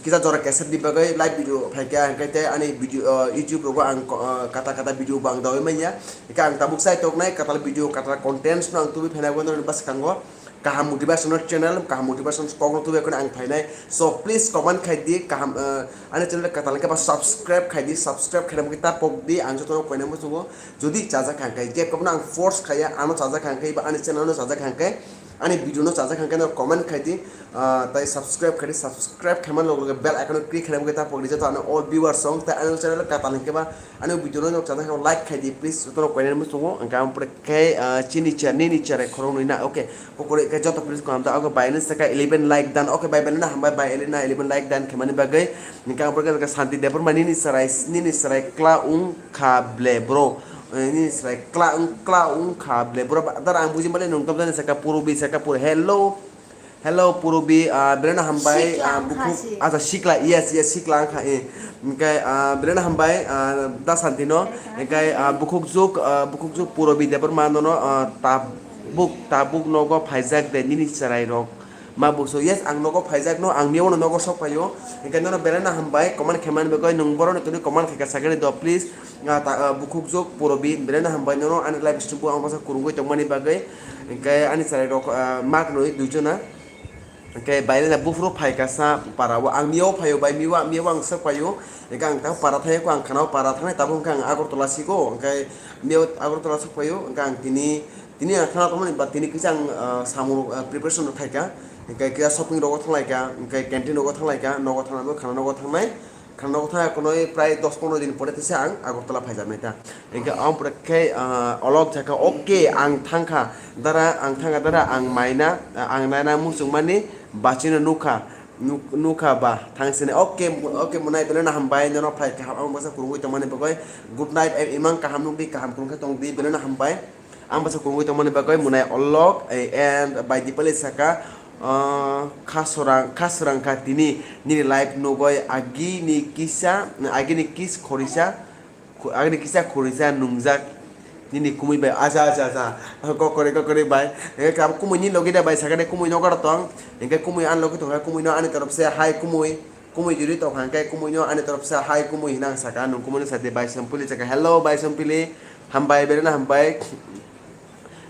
kisa jora kesep ni bagwi live video phaikha, hingke tei ani video, uh, YouTube rogo ang ko-, uh, kata kata video bo ang dawi manya, hingke ang tabuk sai toknai katal video, katal contents no ang tubui phaina bagwi norokni bwskango kaham motivation channel, kaham motivation kok no tubu ang phainai. So please comment khai di, kaham, eh, ani channel katal ke ba subscribe khai di, subscribe khaina bagwi ta pok di, ang joto no koina muchungo. Jodi chajak hangkai, je kono ang force khaya, ano chajak hangkai ba ani channel no chajak hangkai, ani video no chajak hangkai no comment khai di, ah, tai subscribe khai di, subscribe khaimani loge loge bell icon no click khaina bagwi ta pok di, joto ano all viewers song tai ani channel katal hingke ba ani video no chajak hangkai like khai di please, joto no koina muchungo. Ang kam pore khe, ah, chini cha, nini chara khorok nwi na, okay. Kokore khe joto please ko amda, okay, bai ni saka eleven like dan, okay, bai belai no hambai, bai elena eleven like dan khaimani bagwi. Hingke ang pore khe Santi Debbarma nini chara, nini chara kla wng kha ble bro. Eh, nini chara kla wng, kla wng kha ble bro. Dara ang buji male nung tong jani saka Purubi saka Pur-, hello. Hello Purubi, ah, belai no hambai, Sikla ah, wng kha bukhuk, si. Acha sikla, yes, yes, sikla wng kha, eh. Hingke, ah, belai no hambai, ah, da Santi no. Hingke, ah, bukhuk juk, ah, bukhuk juk Purubi Debbarma no, ah, tabuk, tabuk nogo phaijak de nini chwrai rok. Ma buso, yes, ang nogo phaijak no, ang miyawno nogo sok phaio. Hingke nono belai no hambai, comment khaimani bagwi, nwng borok ni tini comment khaika sakani do, please. Ah, ta, ah, bukhuk juk Purubi, belai no hambai nono, ani live stream bo ang basa kurungwi tongmani bagwi. Hingke ani chwrai rok, ah, mak nwi duijona. Hingke bai le buphuru phaika sa para o, ang miyao phaio bai, miyo, miyo ang sok phaio. Hingke ang tang para thaio, ang khana o para thangnai, tabuk hingke ang Agartala siko, hingke miyo Agartala sok phaio, hingke ang tini, tini ang khana tongmani ba tini kisa ang, ah, samung, ah, preparation rok khaika, hingke kisa shopping rogo thanglaika, hingke canteen rogo thanglaika, nogo thangna bo khana nogo thangnai. Khana nogo thang khonoi prai dos pondro din pore tesa ang Agartala phaijaknai ta. Hingke ang pore khe, ah, olok jaka, okay, ang thangkha dara, ang thangkha dara, ang maina, ah, ang naina muchungmani bachino nukha, nuk-, nukha ba thangsini, okay, okay, munai belai no hambai, nono phai kaham, ang bwsa kurungwi tongmani bagwi good night, eh, imang kaham nukdi, kaham kurung khe tongdi, belai no hambai. Ang bwsa kurungwi tongmani bagwi munai olok, eh, and bai Dipali saka, ah, kha sorang, kha sorang kha tini nini live nugoi agini kisa, agini kis khorisa, khu-, agini kisa khorisa nungjak nini kumui bai. Acha, acha, acha. Kokore, kokore bai. Hingke kabo kumui ni logi da bai sakani kumui nogo tong. Hingke kumui ani logi tongkha, kumui no ani torop se hai kumui. Kumui juri tongkha hingke kumui no ani torop se hai kumui hinang saka, nung kumui no sadi bai Sompili saka, hello bai Sompili, hambai, belai no hambai.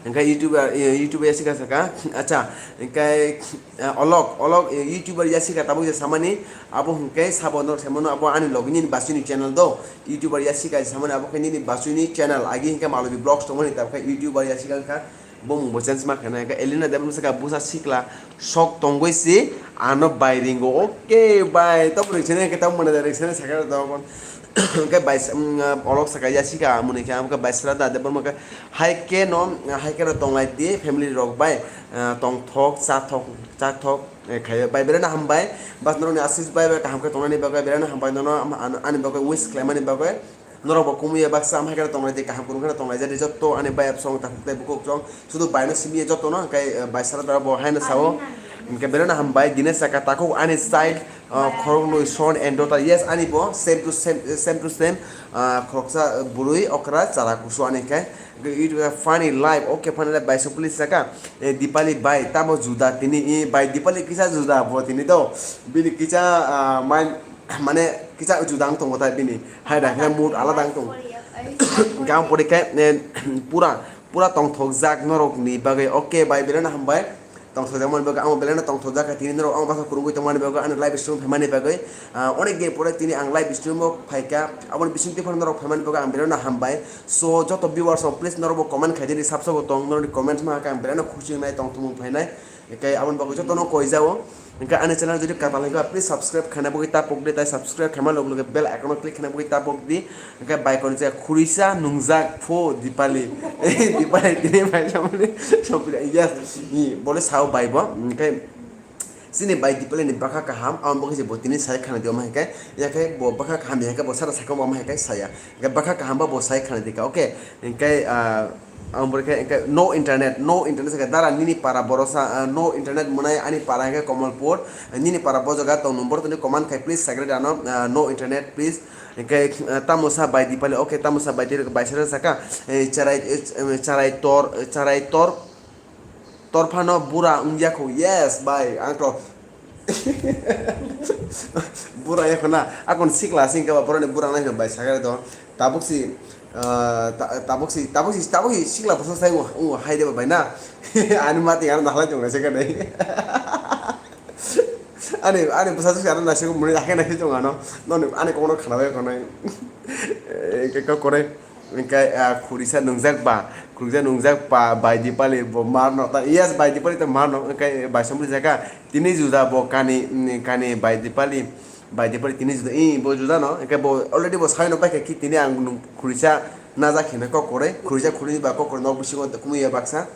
Hingke YouTube, eh, YouTube ya sika saka, acha, hingke, eh, olok, olok, eh, YouTuber ya sika tabuk ya samani, abo hingke sabo no samano abo ani logi ni basuni channel do, YouTuber ya sika samani abo khe nini basuni channel, agi hingke Malobi Vlogs tongmani tabuk khe YouTuber ya sika kha. Bo mung bo change ma khaina, hingke Elena Debbarma saka bwsa sikla sok tongwi si ano bai ringo. Okay bai, to pwrwng sene hingke to mwnai da rwng sene saka to kon. Hingke bai, mm, olok saka ya sika mwnai khe, hingke bai sra da Debbarma khe hai khe no, hai khe no tonglai di family rok bai, ah, tongthok, chathok, chathok, eh, khaio. Bai belai no hambai, bas norok ni asis bai, bai kaham khe tongnani bagwi belai no hambai nono, am-, ano, ani bagwi wish khlaimani bagwi. Norok bo kumui ya baksa, amhai khe tonglai di, kaham kurung khe tonglai jadi, jotto ani bai song takhuk tei bukhuk song, sudu bai no simi ya jotto no, hingke, eh, bai sara dara bo hai no sao. Hingke belai no hambai, dine saka takhuk ani style, ah, khorok nwi son and daughter, yes, ani bo same to same, same to same, ah, khoroksa, eh, bwrwi okra chara kusu ani khe. It was a funny life, okay, funny life, bai Sompili saka, eh, Dipali bai tamo juda tini, eh, bai Dipali kisa juda bo tini do, bini kisa, ah, mind, mane kisa juda wng tongo ta bini, hai da khe mood alada wng tongo. Hingke ang pore khe, eh, pura, pura tongthokjak norok ni bagwi. Okay bai, belai no hambai. Tongthokjak mani bagwi, ang belai no tongthokjak kha tini norok ang bwsa kurungwi tongmani bagwi, ani live stream phaimani bagwi. Ah, onek din pore tini ang live stream o phaikha, aboni bisingtwi phano norok phaimani bagwi ang belai no hambai. So joto viewers rok please norok bo comment khai di, sab sabo tong, norok ni comment ma khe ang belai no khusi wngnai, tongthokmung phainai. Hingke aboni bagwi jotono koi jao. Hingke ani channel jodi katal hingke please subscribe khaina bagwi ta pok di, tai subscribe khaima log loge bell icon o click khaina bagwi ta pok di. Hingke bai kono je khurisa nungjak pho Dipali. Dipali tini bai samani, samani, yes. Ni bole sao bai bo. Hingke chini bai Dipali ni bwkha kaham, amo bagwi je bo tini sai khana di omo hingke, yakhe bo bwkha kaham ya hingke bo sara sakha omo hingke saya. Hingke bwkha kaham ba bo sai khana di ka, okay. Hingke, ah, Ang bwrwi khe, hingke no internet, no internet se khe dara nini para borosa, ah, no internet mwnai ani para hingke Komolpur, nini para bo jaga tong number toni comment khai please secretary ano, ah, no internet please. Hingke, ah, tamo sa bai Dipali, okay, tamo sa bai Dipali, bai sara saka, eh, charai, eh, charai tor, charai tor, tor phano bura wngya kho, yes bai, ang to bura ya khona, akon sikla singke ba boroni bura nai bai saka to, tabuk si, Ah, ta-, tabuk si, tabuk si, tabuk si sikla bwsa sai wng, wng hai de bai na. Ani mati ano nahlai tong naisik ani. Ani, ani bwsa si ano naisik muni hakhe naisik tong ano. Noni ani kokno khana bai konai. Eh, ke kok kore. Engkai, ah, khurisa nungjak ba, khurisa nungjak ba, bai Dipali bo mar no ta. Yes, bai Dipali to mar no, engkai bai Sompili saka. Tini juda bo kani, mm, kani bai Dipali. Bai Dipali tini juda, i, bo juda no, engke bo already bo sai no paikha ki tini ang nung khurisa najak hino kok kore, khurisa khurui ba kok kore nok bisingo kumui ya baksa.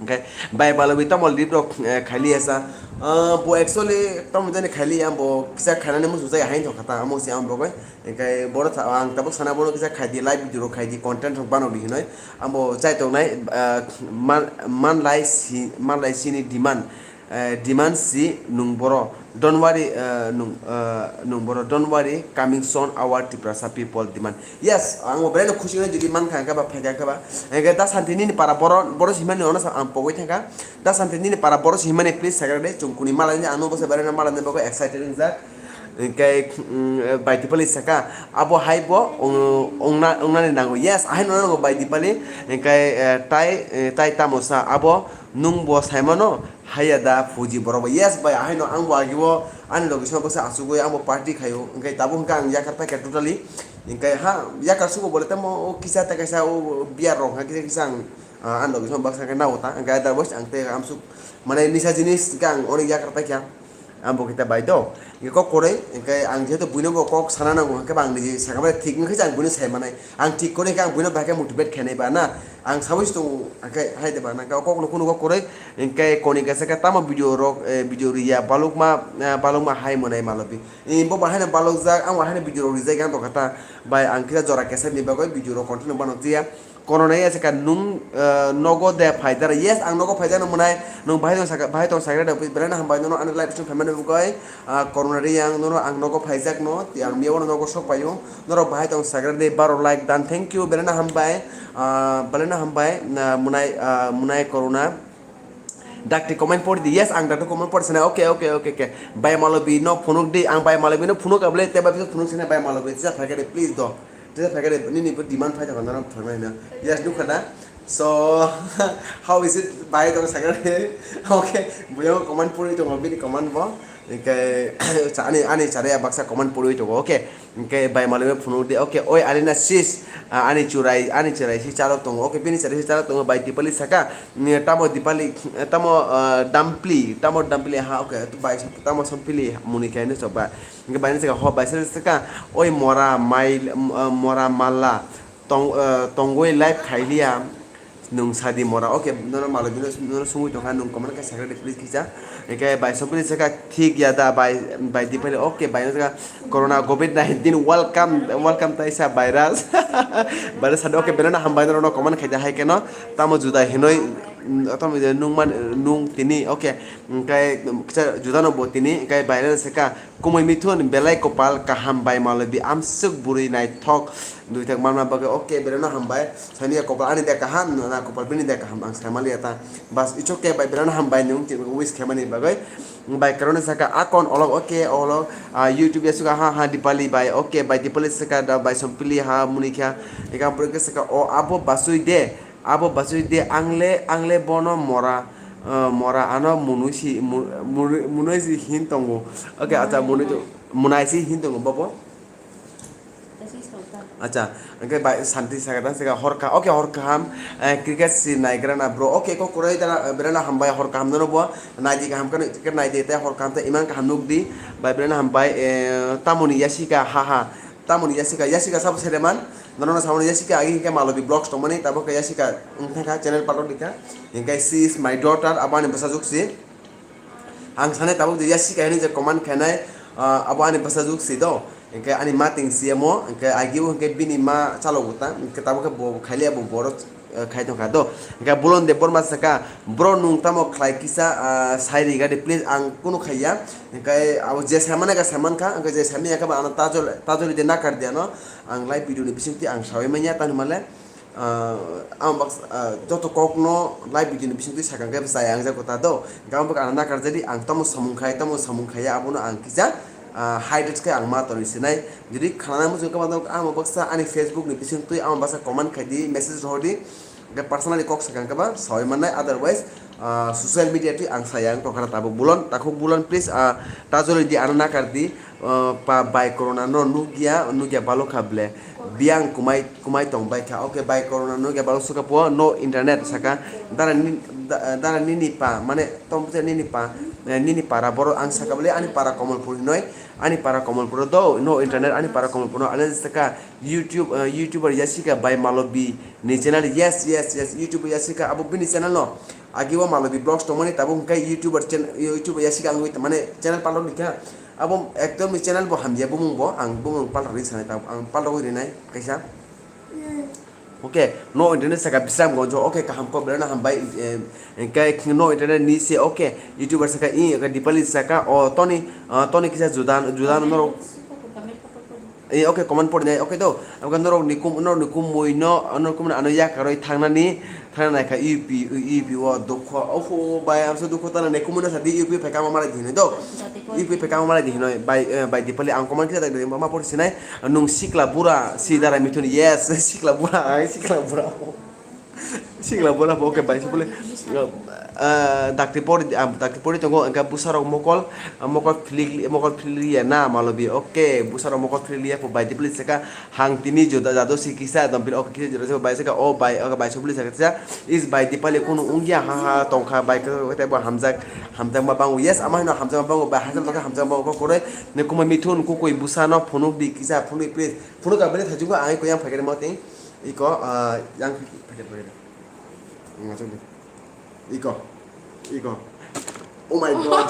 Engke bai Malobi tamo lead rok, eh, khaili ya sa. Ah, bo actually tamo jani khaili ya, bo kisa khainani musu jai hain thok khata, amo si ang bogoi. Engke boro tha-, ang tabuk sana boro kisa khai di, live video rok khai di, content rok bano di hinoi. Amo chai tongnai, ah, man, man lai si, man lai sini demand. Eh, demand si nung boro, don't worry, eh, nung, eh, nung boro, don't worry, coming soon, our Tiprasa people demand. Yes, ang bo belai no khusi wngnai jodi man kha khe ba, phai kha khe ba. Engke da Santi nini para boro, boro si himani ono sa ang pogoi thangkha. Da Santi nini para boro si himani please sakra de, chung kuni malai ni ano bo se belai no malai ni bagwi excited wngjak. Engke, mm, bai Dipali saka, abo hai bo, ong-, ongna, ongnani nango. Yes, ahai no nango bai Dipali. Engke, eh, tai, eh, tai tamo sa, abo nung bo saimano. Haiya da Fuji borok bo, yes bai, ahaino ang bo agi o ani logi song baksa achugwi ang bo party khaio, hwnkhe tabuk hwnkhe ang yakar paikha totally, hwnkhe ha yakar sugo bole tamo o kisa tei kaisa o beer rok hwnkhe kisa kisa ang, ah, ani logi song baksa khe nao ta, hwnkhe otherwise ang tei amsuk mane nisa jinis hwnkhe ang onek yakar paikha, ang bo khe ta bai do. Hwnkhe kok kwrwi, hwnkhe ang jehetu buino bo kok sana nango, hwnkhe ba ang niji sakha bai thik wngkhe se ang buino sai manai. Ang thik kwrwi khe ang buino bai khe motivate khainai ba na. Ang saui se tongo, hwnkhe hai de ba na. Kok no kunu kok kwrwi, hwnkhe koni kaisa khe tamo video rok, eh, video riya balukma, eh, balukma hai mwnai malobi. Eh, bo ba haino balukjak, ang bo haino video rok rijak yang tongkha ta. Bai ang kisa jora kesa ni bagwi video rok continue bano tiya. Kono nai ya se ka nung, eh, nogo de phaidar. Yes, ang nogo phaidar no mwnai. Nung bahai tong sakha, bahai tong sakha de, belai no hambai nono ani live stream phaimani bagwi. Ah, Corona Riyang, nono ang nogo phaijakno, tei ang miyawano nogo sok paio. Norok bahai tong sagra de baro like dan, thank you, belai no hambai. Ah, belai no hambai, na, mwnai, ah, mwnai Corona. Dakti comment pori di, yes, ang dakti comment pori sana, okay, okay, okay, okay. Bai Malobi no phunuk di, ang Bai Malobi no phunuk abole, te bai phunuk sana Bai Malobi, tisa phai khe de, please do. Tisa phai khe de, nini bo demand phai tong, nono phunuk na. Yes, nukha na. So, how is it? Bai tong sakha de. Okay, buya comment pori tongo, bini comment bo. Hingke, ani, ani chare baksa comment pori tongo, okay. Hingke bai malai phunuk de, okay. Oi, Alina sis, ah, ani churai, ani churai si chalo tongo, okay. Bini churai si chalo tongo, bai Dipali saka, ni tamo Dipali, tamo, ah, Dampli, tamo Dampli, ha, okay. Bai, tamo Sompili, muni khe ni soba. Hingke bai ni saka, ho, bai saka, oi, mora, mai, ah, mora, mala. Tong, eh, tongwi live khailiya, nwng sadi mora, okay, nono malai bino, nono sungwi tongkha, nwng comment khe sakha de, please kisa. Hingke bai Sompili saka, thik ya da, bai, bai Dipali, okay, bai saka, Corona, covid nineteen, welcome, welcome taisa virus. Virus sadi, okay, belai no hambai nono comment khaida hai keno, tamo juda hinoi, mm, tamo juda nung man, nung tini, okay, hingke, kisa juda no bo tini, hingke bai saka, Kumui mithun belai kopal kaham bai malobi amswk bwrwi naithok duithok manma bagwi, okay, belai no hambai. Sani ya kopal ani de kaham, na kopal bini de kaham, ang sai maliya ta. Bas, it's okay bai, belai no hambai nwng tini wish khaimani bagwi. Bai kwrwngno saka akon olok, okay, olok, ah, YouTube ya suka ha ha Dipali bai, okay, bai Dipali saka da bai Sompili ha muni kha. Eka pura ke saka o abo basui de. Abo bachwi de, ang le, ang le bono mora, ah, mora ano munui si, mu-, mu-, munui si hin tongo. Okay, acha, munui to, munai si hin tongo, bobo? Acha, hingke bai Santi sakha, sakha hor ka, okay, hor kaham, eh, cricket si naigra na bro. Okay, kok kwrwi da, belai no hambai hor kaham nono bo, naidi kaham khe, naidi tei hor kaham tei iman kaham nukdi, bai belai no hambai, eh, tamoni yasika, ha ha. Tamoni Yasika, Yasika sabo sereman, nono samani Yasika agi hingke Malobi Vlogs tongmani, tabuk khe Yasika wngthangkha channel palo dikha. Hingke she is my daughter, abo ani bwsajwk si. Ang sanai tabuk je Yasika hini je comment khainai, ah, abo ani bwsajwk si do. Hingke ani ma ting si amo, hingke agi o hingke bini ma chalogo ta, hingke tabuk khe bo khailiya bo borok eh, khai tongkha do. Hingke Bulon Debbarma saka, "Bro, nwng tamo khlai kisa, ah, sai ri gadi, please, ang kunu khaiya." Hingke abo je saimane ka saimankha, hingke je saimanya khe ba ano tajol, tajoli de nakar di ano. Ang live video ni bisingtwi ang sawi manya, tani male, ah, ang bak-, ah, joto kokno live video ni bisingtwi sakha khe chaya ang jago ta do. Hingke ang bwkha ano nakar jadi, ang tamo samung khai, tamo samung khaiya, abono ang kisa ah, hydrate khe ang ma tonwi sinai. Jodi khanana muchung khe ma tongo, amo baksa ani Facebook ni bising twi amo baksa comment khai di, message rohor di. Hwnkhe personally kok sakha hwnkhe ba sawi mannai, otherwise, ah, social media twi ang saya wng tongkha na tabuk bulon, takhuk bulon, please, ah, ta joloi di, ano nakar di, ah, pa bai corona no nukya, nukya balokha ble. Biyang kumai, kumai tong bai kha. Okay, bai corona no ge balok suka po, no internet saka. Dara ni, da-, dara nini pa, mane tom puja nini pa, eh, nini para boro ang saka bole ani para Komolpur hinoi, ani para Komolpur do, no internet ani para Komolpur no, ale saka YouTube, eh, YouTuber Yasika bai Malobi ni channel, yes, yes, yes, YouTuber Yasika abo bini channel no. Agi o Malobi Vlogs tongmani tabuk hwnkhe YouTuber channel, YouTuber Yasika ang mane channel palok ni kha. Abo ekdom ni channel bo hamya bumung bo, ang bumung palok ri sanai tabuk, ang palok ri nai kaisa. Okay, no internet saka bisam gonjo, okay, kaham kok belai no hambai, eh, hwnkhe no internet ni se, okay, YouTuber saka i, okay, Dipali saka, o Toni, ah, Toni kisa judan, judan no, eh, okay, comment pori nai, okay, do, okay, norok ni kum, norok ni kum mui no, norok kum ano yakaroi thangnani, thangna nai kha U P, U P o dukho, opho bai, amso dukho tana ne kumuna sa di U P phaikha ma mara di hinoi do. U P phaikha ma mara di hinoi, bai, eh, bai Dipali ang comment kisa da ma pori sinai, nung sikla bura, si dara mithun, yes, sikla bura, ai sikla bura. Sikla bura, okay, bai Dipali, eh, dakti pori, ah, dakti pori tongo, engka busarok mokol, ah, mokol philik, mokol philiya na Malobi, okay, busarok mokol philiya po bai Dipali saka, Hang tini juda jado si kisa dom pil, okay, kisa juda si bai saka, o bai, okay, bai Dipali saka kisa, is bai Dipali kunu ungya, ha, ha, tongkha, bai, kete bo hamjak, hamjak ma bangu, yes, ama hino hamjak ma bangu, bai, haikal tongkha, hamjak ma bangu, kok koroi, ne kuma mithun, kukui, busa no, phunuk di, kisa, phunuk, please, phunuk abini thajungo, ang koyang phaikari mo ting, iko, ah, yang phaikari, phaikari. Ngasuk di. Iko. Iko. Oh my God.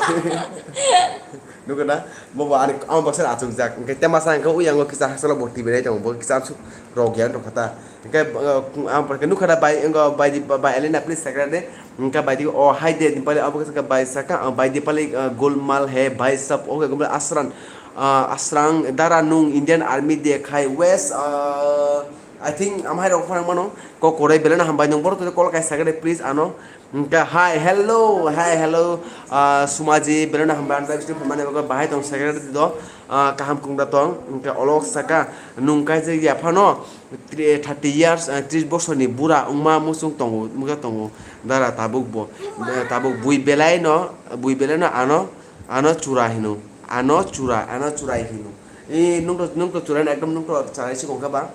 Nukho na? Bobo ani ang baksa achuk jak. Hwnkhe tema sa hwnkhe uyango kisa hasalo bo T V nai tongo. Bo kisa amsuk rok ya tongkha ta. Hwnkhe, uh, ang pore khe nukha da bai, wngkha bai di, bai Elena please sakra de. Hwnkhe bai di, oh, hai de, Dipali abo kisa bai saka, uh, bai Dipali, uh, golmal hai, bai sab, okay, golmal asran, uh, asrang, dara nung Indian Army de khai wes, uh, I think amhai rok phano mano. Kok korai belai no hambai nung borok twi call kaisa khe de please ano. Hwnkhe hi hello, hi hello, ah, Sumaji belai no hambai ang tei bising phaimani bagwi bahai tong secretary do, ah, kaham kung da tong. Hwnkhe olok saka nung kaijak ya phano tri-, thirty years, ah, tris bosor ni bura wngma muchung tongo, wngkha tongo dara tabuk bo, eh, tabuk bui belai no, bui belai no ano, ano chura hino, ano chura, ano churai hino. E nung to, nung to churai no ekdom nung to charai si kong kha ba.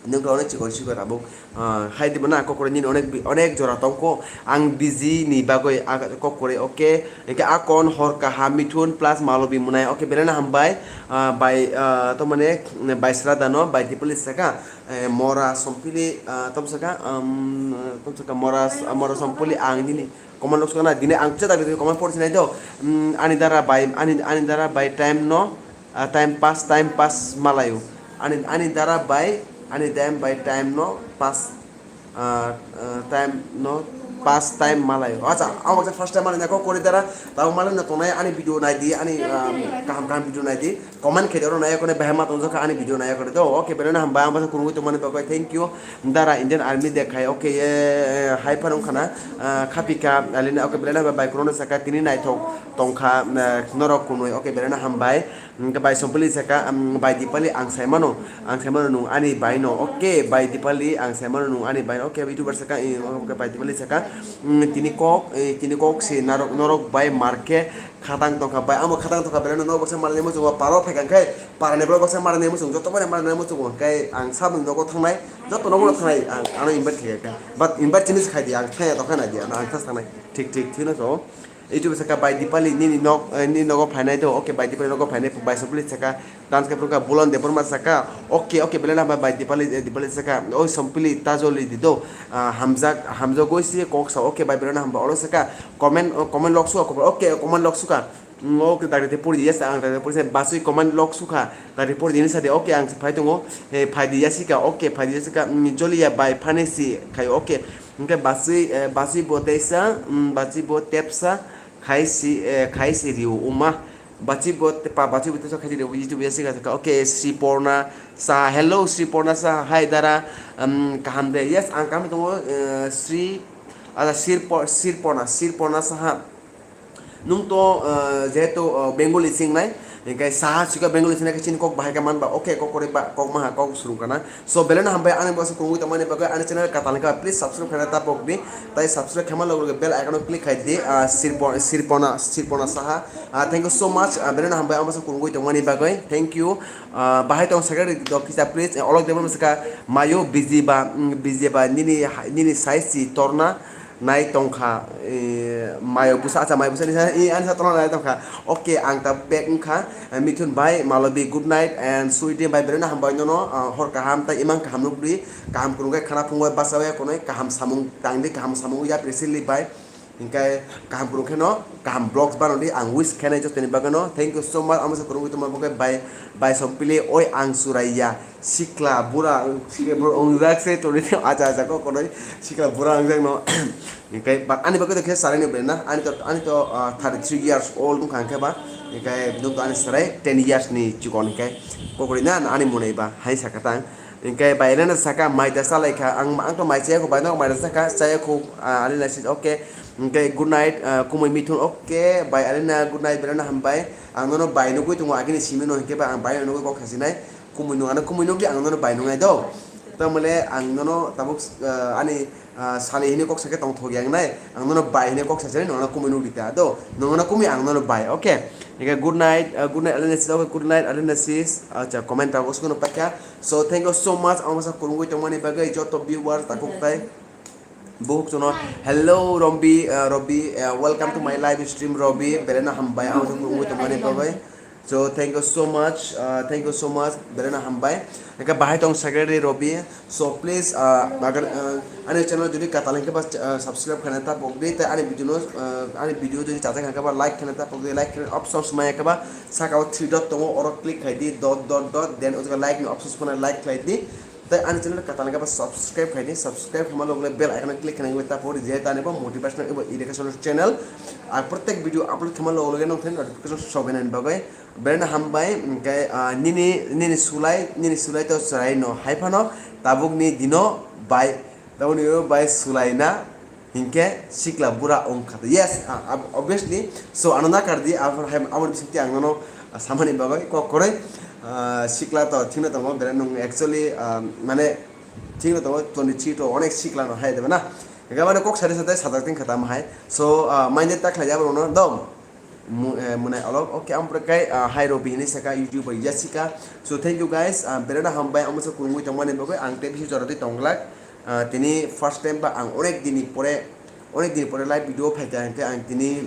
Nung khe onek chikon sikon tabuk, ah, hai di bo na kok kwrwi nini onek bi-, onek jora tongkho. Ang busy ni bagwi a kok kwrwi, okay. Hwnkhe akon hor kaham mithun plus malobi mwnai, okay, belai no hambai. Ah, bai, ah, to mane, bai sra dano, bai Dipali saka, eh, mora sompili, ah, tom saka, um, tom saka mora, mora sompili ang nini. Comment rok sukha na, dini ang kisa dagri comment pori sinai do. Mm, ani dara bai, ani, ani dara bai time no, ah, time pass, time pass malayo. Ani, ani dara bai, ani dam bai time no pass, ah, ah, time no pass time malayo. Acha, ang baksa first time ani nako kori dara, tabo malai na tonai ani video nai di, ani, ah, kaham kaham video nai di. Comment khe oro nai kone bahai ma tong jokha ani video nai kone do. Okay, belai no hambai ang baksa kurungwi tongmani bagwi thank you. Dara Indian Army de khai, okay, eh, eh, hai phano wngkha na, ah, khapikha, alina, okay, belai no bai khoroknwi saka tini naithok tongkha, ah, norok kunui, okay, belai no hambai. Hwnkhe bai Sompili saka, um, bai Dipali ang sai mano, ang sai mano nung ani bai no, okay, bai Dipali ang sai mano nung ani bai no, okay, YouTuber saka, eh, okay, bai Dipali saka, um, tini kok, eh, tini kok se narok, norok bai mar khe khatang tongkha, bai amo khatang tongkha, belai no norok baksa malai muchungo, paro phaikha khe, Parani borok baksa maranai muchung, joto bai maranai muchung, hwnkhe ang saboni nogo thangnai, joto nogo thangnai, ang, ano invite khe kha. But invite chini se khai di, ang thangya tongkha nai di, ano ang thas thangnai. Thik, thik, thik no so. YouTube saka bai Dipali nini nok, eh, nini nogo phainai do, okay, bai Dipali nogo phainai, bai Sompili saka, dance khe phunukha, Bulon Debbarma saka, okay, okay, belai no hambai bai Dipali, eh, Dipali saka, oi Sompili ta joli di do, ah, hamjak, hamjagoi se kok sa, okay, bai belai no hambai, oro saka, comment, oh, comment lok suka, okay, comment lok suka. Mm, okay, dagri te pori di, yes, ang dagri te pori se, basui comment lok sukha, dagri pori di, hinwi sa di, okay, ang phai tongo, he, phai di, yasika, okay, phai di, yasika, mm, Jolia bai, phane si, khai, okay, hwnkhe basui, eh, basui bo teisa, mm, basui bo tepsa, khai si, eh, khai si riu, uma, basui bo tepa, basui bo teisa, khai si riu, YouTube yasika, okay, Sri Porna sa, hello, Sri Porna sa, hi, dara, mm, kaham de, yes, ang kaham tongo, eh, Sri, ada, Sir Po-, Sir Porna, Sir Porna saha. Nung to, ah, jehetu, ah, Bengali singnai, hingke saha sika Bengali singnai khe chini kok bahai khe manba, okay, kok kwrwi ba, kok maha, kok swrwng kana. So, belai no hambai ani bwsa kwrwngwi tongmani bagwi, ani channel katal hingka, please subscribe khaina ta pok di, tai subscribe khaima logo logo bell icon o click khai di, ah, Sirpo-, Sirpona, Sirpona Saha. Ah, thank you so much, ah, belai no hambai ani bwsa kwrwngwi tongmani bagwi, thank you. Ah, bahai tong secretary dok kisa please, eh, olok debra bwsa ka mayo busy ba, mm, busy ba, nini, nini size si torna. Nai tongkha, eh, mayo busa, acha, mayo busa ni sa, eh, ani sa tongna nai tongkha. Okay, ang ta back wngkha, eh, Mithun bai, Malobi, good night, and Sweetie bai, belai no hambai nono, ah, hor kaham, tai imang kaham nukdi, kaham kwrwng khe khana phungwi bachawi konoi, kaham samung tangdi, kaham samung ya, Priscilla bai, hingkai kaham kwrwng khe no, kaham vlogs banodi, ang wish khenai jotoni bagwi no, thank you so much, amo sa kwrwngwi tongma bagwi, bai, bai sompili, oi ang churaiya. Sikla bura, sikla bura wngjak se tongwi tong, acha acha kok kono sikla bura wngjak no. Hingke ba ani bagwi to khe salai ni bai na, ani to, ani to, ah, thirty three years old wngkha hingke ba, hingke nung to ani sarai ten years ni chikon hingke kokori na ani mwnai ba hai saka tang. Hingke bai rena saka mai ta salai kha, ang, ang to mai chaya kho bai no mai ta saka chaya kho, ah, ani na si okay. Hingke good night, ah, kumui mithun okay bai ani na good night bai na hambai. Ang nono bai nugui tongo agini simi no hingke ba ang bai nugui kok sasinai. Kumui nung ano kumui nukdi ang nono bai nungnai do. Tamole ang nono tabuk, ah, ani, ah, sali hini kok sake tong thogi ang nai. Ang nono bai hini kok sasani nung ano kumui nukdi ta do. Nung ano kumui ang nono bai. Okay. Eke good night, ah, good night Alina sis. Okay, good night Alina sis. Acha comment ta uskuno pakya. So thank you so much. Ang masa kurungui tongmani bagwi joto viewers takuk tai. Buhuk chono, hello Rombi, uh, Robi, uh, welcome to my live stream Robi, belai no hambai ang se kurungwi tongmani bagwi. So thank you so much, uh, thank you so much, belai no hambai. Eka bahai tong secretary Robi. So please, uh, agar, uh, ani channel jodi katal hingke ba, uh, subscribe khaina ta pokdi, tai ani video no, uh, ani video jodi chajak hingke ba like khaina ta pokdi, like khaina options mai hingke ba saka o three dot tongo, oro click khai di, dot dot dot, then o jaga like ni options phone like khlai di. Tai ani channel katal hingke ba subscribe khai di, subscribe khaima logo bell icon click khaina wngwi ta pori je tani bo motivational ebo educational channel. Ar protek video upload khaima logo logo nong thani notification sobai nani bagwi. Belai no hambai, hingke, ah, nini, nini sulai, nini sulai to chwrai no hai phano tabuk ni dino bai, tabuk ni bai sulai na. Hinkhe sikla bura wngkha. Yes, ah, ob-, obviously. So, ano nakar di, abo hai, abo bisingtwi ang nono, ah, samani bagwi kok kwrwi, ah, sikla to thikno tongo, belai nwng actually, ah, mane thikno tongo, twenty three to onek sikla no hai deba na. Hinkhe mane kok sari satai sajak thing kha tamo hai. So, ah, mainde ta khlai abo no dom. Mu-, eh, mwnai olok, okay, ang pore kai, ah, hai Robi hinui saka, YouTube bai Jessica. So, thank you guys, ah, belai no hambai, amo se kurungwi tongmani bagwi, ang tei bisi jora twi tongglak. Ah, tini first time ba ang onek dini pore, onek dini pore live video phaikha, hingke ang tini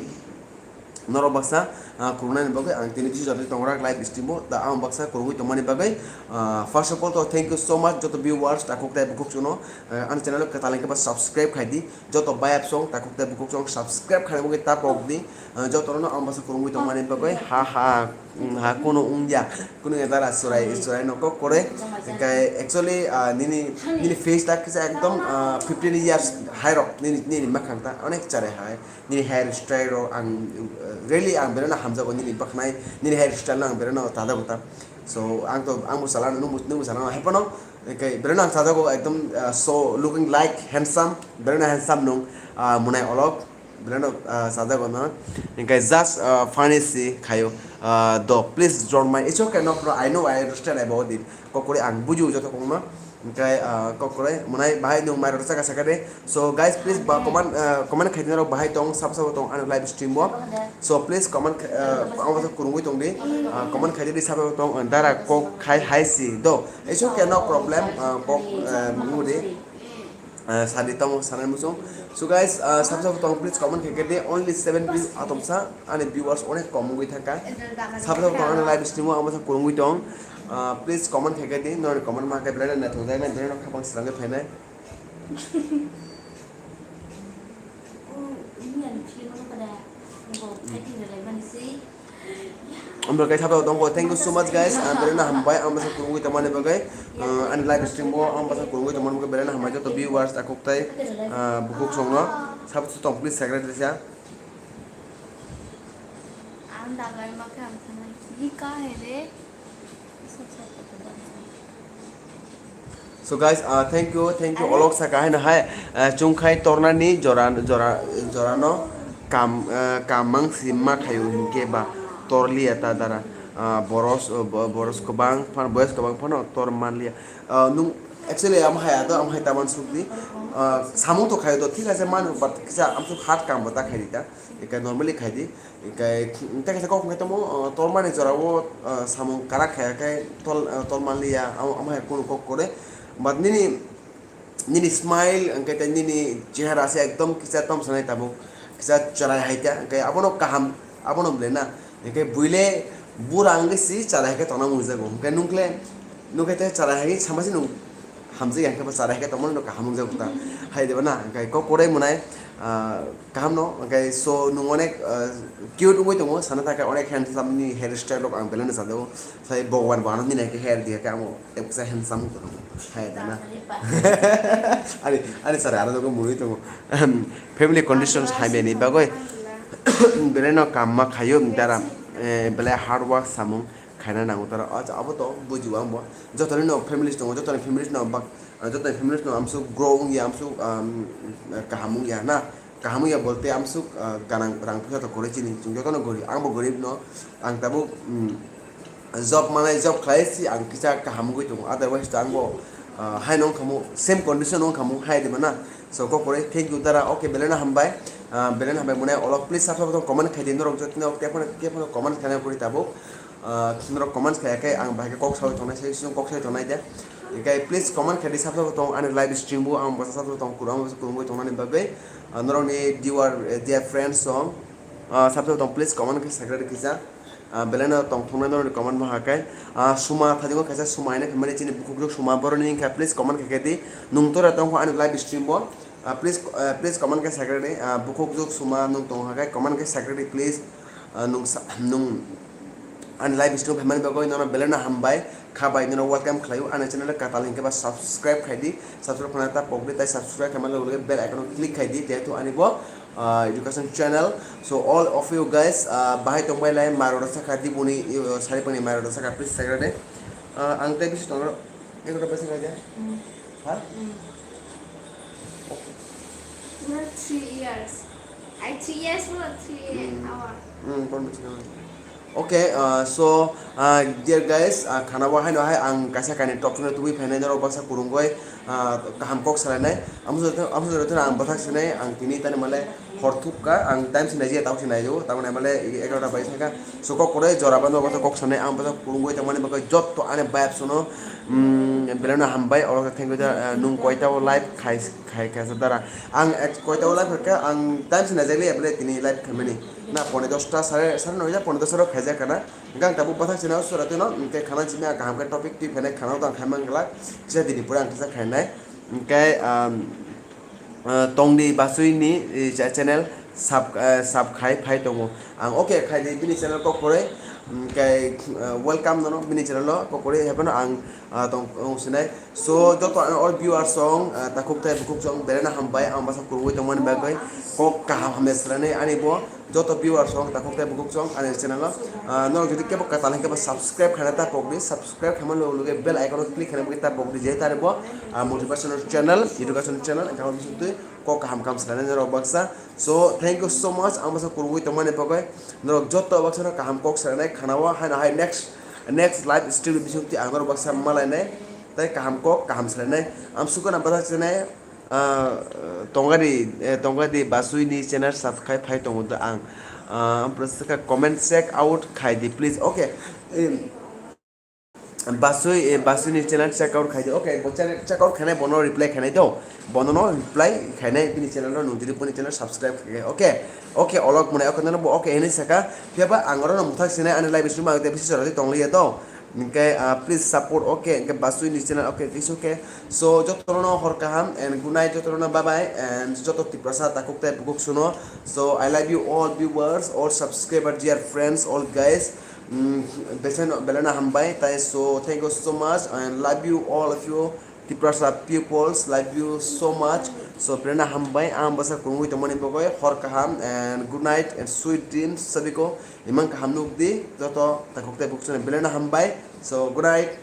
norok baksa, ah, kurungnani bagwi ang tini bisi jora twi tongglak live stream o, da ang baksa kurungwi tongmani bagwi, ah, first of all to thank you so much joto viewers, takhuk tei bukhuk chuno, ah, ani channel o kwtal hingke ba subscribe khai di. Joto bayap song, takhuk tei bukhuk song subscribe khaina bagwi ta pok di. Ah, jotono ang bwsa kwrwngwi tongmani bagwi ha ha, mm, ha kunu wngya. Kunu ya dara surai, surai no kok kore. Hingkai actually, ah, nini, nini face ta kisa ekdom, ah, fifteen years hai rok nini, nini makhang ta onek chare hai. Nini hair style rok ang, uh, really ang berano hamjago nini baknai, nini hair style no ang berano tajago ta. So ang to, ang bo salano, nung bo, nung bo salano hai phano. Hingkai berano ang sajago ekdom, ah, so looking like handsome, berano handsome nung, ah, mwnai olok. Belai no, ah, sajak ono. Hingke just, ah, funny si khayo. Ah, do, please don't mind. It's okay, no problem. I know, I understand about it. Kokore ang bujiu joto kokno. Hingke, ah, kokore mwnai bahai nung mai rok saka saka de. So guys, please ba comment, ah, comment khai dinaro bahai tong, sab sab tong ano live stream bo. So please comment, ah, ang kurungwi tong di. Ah, comment khai di sab sab tong, ah, dara kok khai hai si. Do, it's okay, no problem. Ah, kok, ah, mudi. Ah, sadi tamo sanai muchung. So guys, ah, sab sab tong please comment khe khe de, only seven view atom sa, ani viewers onek kom wngwi thangkha. Sab sab tong ani live stream o ang bwsa kurungwi tong. Ah, please comment khe khe de, noni comment ma khe belai naithok jai nai, belai no khapang srangwi phainai. Ambo kai sabda tongo, thank you so much guys. Ah, belai no hambai ang bwsa kurungwi tongmani bagwi. Ah, ani live stream o ang bwsa kurungwi tongmani bagwi belai no hambai joto viewers takhuk tai, ah, bukhuk songno. Sab sab tong please subscribe sa. Ang dagai ma khe ang sanai. Hi ka he re? So guys, ah, thank you, thank you. Olok saka hai no hai, ah, chungkhai tornani jora, jora, jorano. Kam, eh, kamang si ma khayo hinkhe ba torliya ta dara. Ah, boros, eh, bo-, boros kwbang phano, boyos kwbang phano tor manliya. Ah, nung actually am hai ado, am hai taman sukdi. Ah, samung to khayo to thik ase manu, but kisa amsuk hard kam bo ta khaidi ta. Eka normally khaidi. Eka ta kisa kok ngai tomo, ah, tor mani jora o, ah, samung kara khaya khe tol, ah, tol manliya, am, am hai kunu kok kore. But nini nini smile, hwnkhe tei nini chehara se ekdom kisa tom sanai tabuk, kisa chwrai hai kha, hwnkhe abono kaham, abono belai na. Hwnkhe buile bura wngwi si chwrai hai khe tongna mujago. Hwnkhe nukle, nukhe tei chwrai hai sama se nung hamjak ya, hwnkhe bo chwrai hai khe tongmani no kaham wngjago ta. Hai diba na? Hwnkhe kok korai mwnai, ah, kaham no, hwnkhe so nung onek, ah, cute wngwi tongo, sana thangkhe onek handsome ni hair style rok ang belai no sajao. Sai Bhagwan bo ano nini hai khe hair diya khe amo tei kisa handsome wng tongo. Hai da na. Ani, ani sir, ano nogo mwnwi tongo. Family conditions hamya ni bagwi belai no kam ma khayo dara, eh, belai hard work samung khaina nango tara. Acha, abo to bujibo ang bo. Jotoni no families tongo, jotoni families no bak, jotoni families no amsuk grow wngya, amsuk, um, kaham wngya na. Kaham wngya bolte amsuk, ah, ganang rang puisa to kwrwi chini, chwng jotono gorib, ang bo gorib no, ang tabuk, mm, job manai, job khlai si ang kisa kaham wngwi tongo, otherwise to ang bo, ah, hai no wngkha mo, same condition no wngkha mo, hai di mana. So kok kwrwi, thank you dara, okay, belai no hambai, ah, belai no hambai mwnai olok, please subscribe button comment khai di, norok jotono khe phano, khe phano comment khaina kwrwi tabuk. Ah, norok comment khai khe ang bahai khe kok sawi tongnai, sai sung kok sawi tongnai de. Hingkhe please comment khai di, subscribe tong ani live stream bo, ang bo subscribe tong, kurang bo kurang bo tongnani bagwi. Ah, norokni viewer, eh, dear friends song, ah, subscribe tong, please comment khai sakra di kisa. Ah, belai no tong thungnai norokni comment bo hakai. Ah, Suma thajingo kaisa Suma hino phaimani chini bukhuk jok Suma boroni hingkha, please comment khai khe di. Nung tora tong ani live stream bo. Ah, please, ah, please comment khai sakra di. Ah, bukhuk jok Suma nung tong hakai comment khai sakra di, please. Ah, nung sa-, nung ani live stream phaimani bagwi nono belai no hambai kha bai, nono welcome khlaio. Ani channel katal hinkhe ba subscribe khai di, subscribe khaina ta pok di, tai subscribe khaimani loge loge bell icon o click khai di, jehetu ani bo, ah, education channel. So all of you guys, ah, bahai tongbai lai, maro rasa kha di buni, uh, sari pani maro rasa kha, please sakra di. Ah, ang tei bisi tongo, ekota bisi kha di. Ha? Not three years. I three years, not three hour. Hmm, kon bisi kha. Okay, uh, so, uh, dear guys, uh, khana bo haino hai ang kaisa kainwi tokthokno tubui phainai norok baksa kurungoi, uh, kaham kok salainai. Amso, amso joto ang bwthak sinai, ang tini tani male hor thukka, ang time sinai je tau sinai jo, tamani male egarota bai thangkha. So kok kwrwi jora bano baksa kok sanai, ang baksa kurungoi tangmani bagwi jotto ani vibe sono, um, belai no hambai, oro khe thank you da, uh, nung koita o live khai, khai, khai dara. Ang ek koita o live kha, ang time sinai jagli ebele tini live khaimani. Na pone dosta, sare, sare noida, pone dosta rok khaijak kana. Hingke ang tabuk bwthak china sura tino, hingke khana chini ang kaham khe topic twi phainai khana tang khai mang glak. Kisa dini pore ang kisa khainai. Hingke, um, uh, tongdi basui ni, eh, cha-, channel sub, eh, sub khai phai tongo. Ang okay khai di bini channel kok pore. Hingke, uh, welcome nono bini channel o kok pore hepano ang, uh, tong, tong sinai. So, joto ang all viewers song, ah, takhuk tai bukhuk song, belai no hambai, ang basa kurungwi tongmani bagwi, kok kaham hamya swrani ani bo, joto viewers song, takhuk tai bukhuk song, ani channel o, ah, norok jodi kebo katal hingke bo subscribe khaina ta pokdi, subscribe khaima loge loge bell icon o click khaina bagwi ta pokdi, je tare bo, ah, motivational channel, education channel, engkha bising twi kok kaham kaham swrani norok baksa. So, thank you so much, ang basa kurungwi tongmani bagwi, norok joto baksa no kaham kok swrani khana o, haino hai next, next live stream bising twi ang norok baksa malainai. Tei kaham kok, kaham swlainai. Amsukgwi no bwthak sinai, ah, tongadi, eh, tongadi Basui ni channel subscribe khai phai tongo do ang. Ah, amprosaka comment check out khai di, please. Okay. Em, Basui, eh, Basui ni channel check out khai di. Okay, bo channel check out khainai, bono reply khainai do. Bono no reply khainai, bini channel no nung diri boni channel subscribe khai. Okay. Okay, olok mwnai, okay, nono bo okay hinwi saka. Phiya ba ang oro no bwthak sinai, ani live stream ang te bisi chora twi tongliya do. Hingke, ah, please support, okay, hingke Basui ni channel, okay, it's okay. So, jotono hor kaham and good night, jotono bye bye, and joto Tiprasa takhuk tai bukhuk suno. So, I love you all viewers, all subscriber, dear friends, all guys. Mm, bese no, belai no hambai, tai so, thank you so much and love you all of you. Tiprasa peoples, love you so much. So, belai no hambai, ang bwsa kurungwi tongmani bagwi, hor kaham and good night and sweet dreams, sabiko. Imang kaham nukdi, joto takhuk tai bukhuk sano belai no hambai. So, good night.